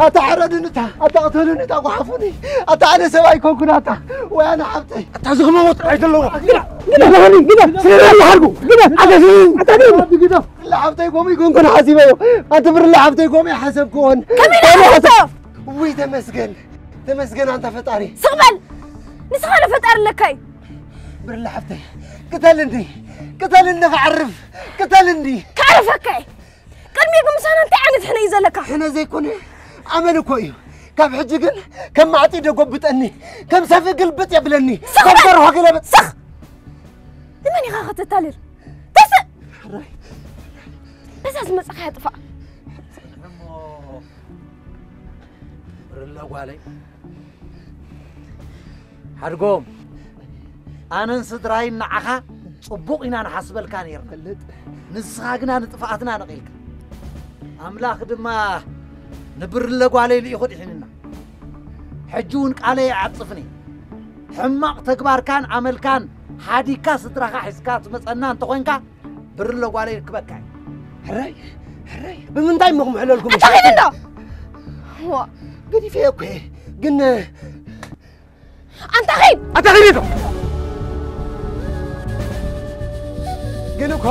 ኣታ ሕረዱኒ እታ! ኣታ ቅተሉኒ እታ! ጓሓፉኒ! ኣታ ኣነ ሰብ ኣይኮንኩን ኣታ! ወይ ኣነ ሓብተይ! ኣታ ዝኽመዎ ጥራይ ዘለዎ! ግዳ! ግዳ! ግዳ! ስለ ዝሓልኩ! ግዳ! ኣታ ስለ ኣታ ግዳ! ግዳ! ብርለ ሓብተይ ከምኡ ይኮንኩን ሓሲበዮ! ኣቲ ብርለ ሓብተይ ከምኡ ይሓሰብክዎን! ከመይ ከምኡ ሓሰብ-፣ ሓሰብ-፣ ውይ ተመስገን! ተመስገን ኣንታ ፈጣሪ! ስቕ በል! ንስኻ ዶ ፈጣሪ ኣለካ እዩ? ብርለ ሓብተይ! ቅተልኒ! ቅተልኒ ክዓርፍ! ቅተልኒ! ከዕርፈካ እየ! ቅድሚ ግን ምሳና እንታይ ዓይነት ሕነ እዩ ዘለካ? ሕነ ዘይኮነ ኣመል እኮ እዩ። ካብ ሕጂ ግን ከም ማዕጺ ደጎብጠኒ፣ ከም ሰፍእ ግልብጥ የብለኒ፣ ስኽ ከም በል! ደርሆ ገለበጥ። ስኽ! ንመን ኢኻ ከተታልል? ተስእ! ሕራይ! በዛ ዝመጻኻያ ጥፋእ። እሞ ብርለ ጓለይ፣ ሓድጎም፣ ኣነን ስድራይን ንዓኻ ጽቡቕ ኢና ንሓስበልካ ነይርና። ፈልጥ። ንስኻ ግና ንጥፍኣትና ነቒልካ። ኣምላኽ ድማ ንብርለ ጓለይ ልኢኹ ድሒንና። ሕጂ እውን ቃለይ ኣይዓጽፍን እየ። ሕማቕ ተግባርካን ኣመልካን ሓዲግካ ስድራኻ ሒዝካ ትመጸና እንተኾይንካ፣ ብርለ ጓለይ ይርክበካ እዩ። ሕራይ፣ ሕራይ፣ ብምንታይ እሞ ክምሕለልኩም? ኣታ ኺድ እንዶ! ዋ፣ ገዲፈዮ እኮ እየ፣ ግን ኣንታ ኺድ! ኣታ ኺድ እንዶ! ግን እኮ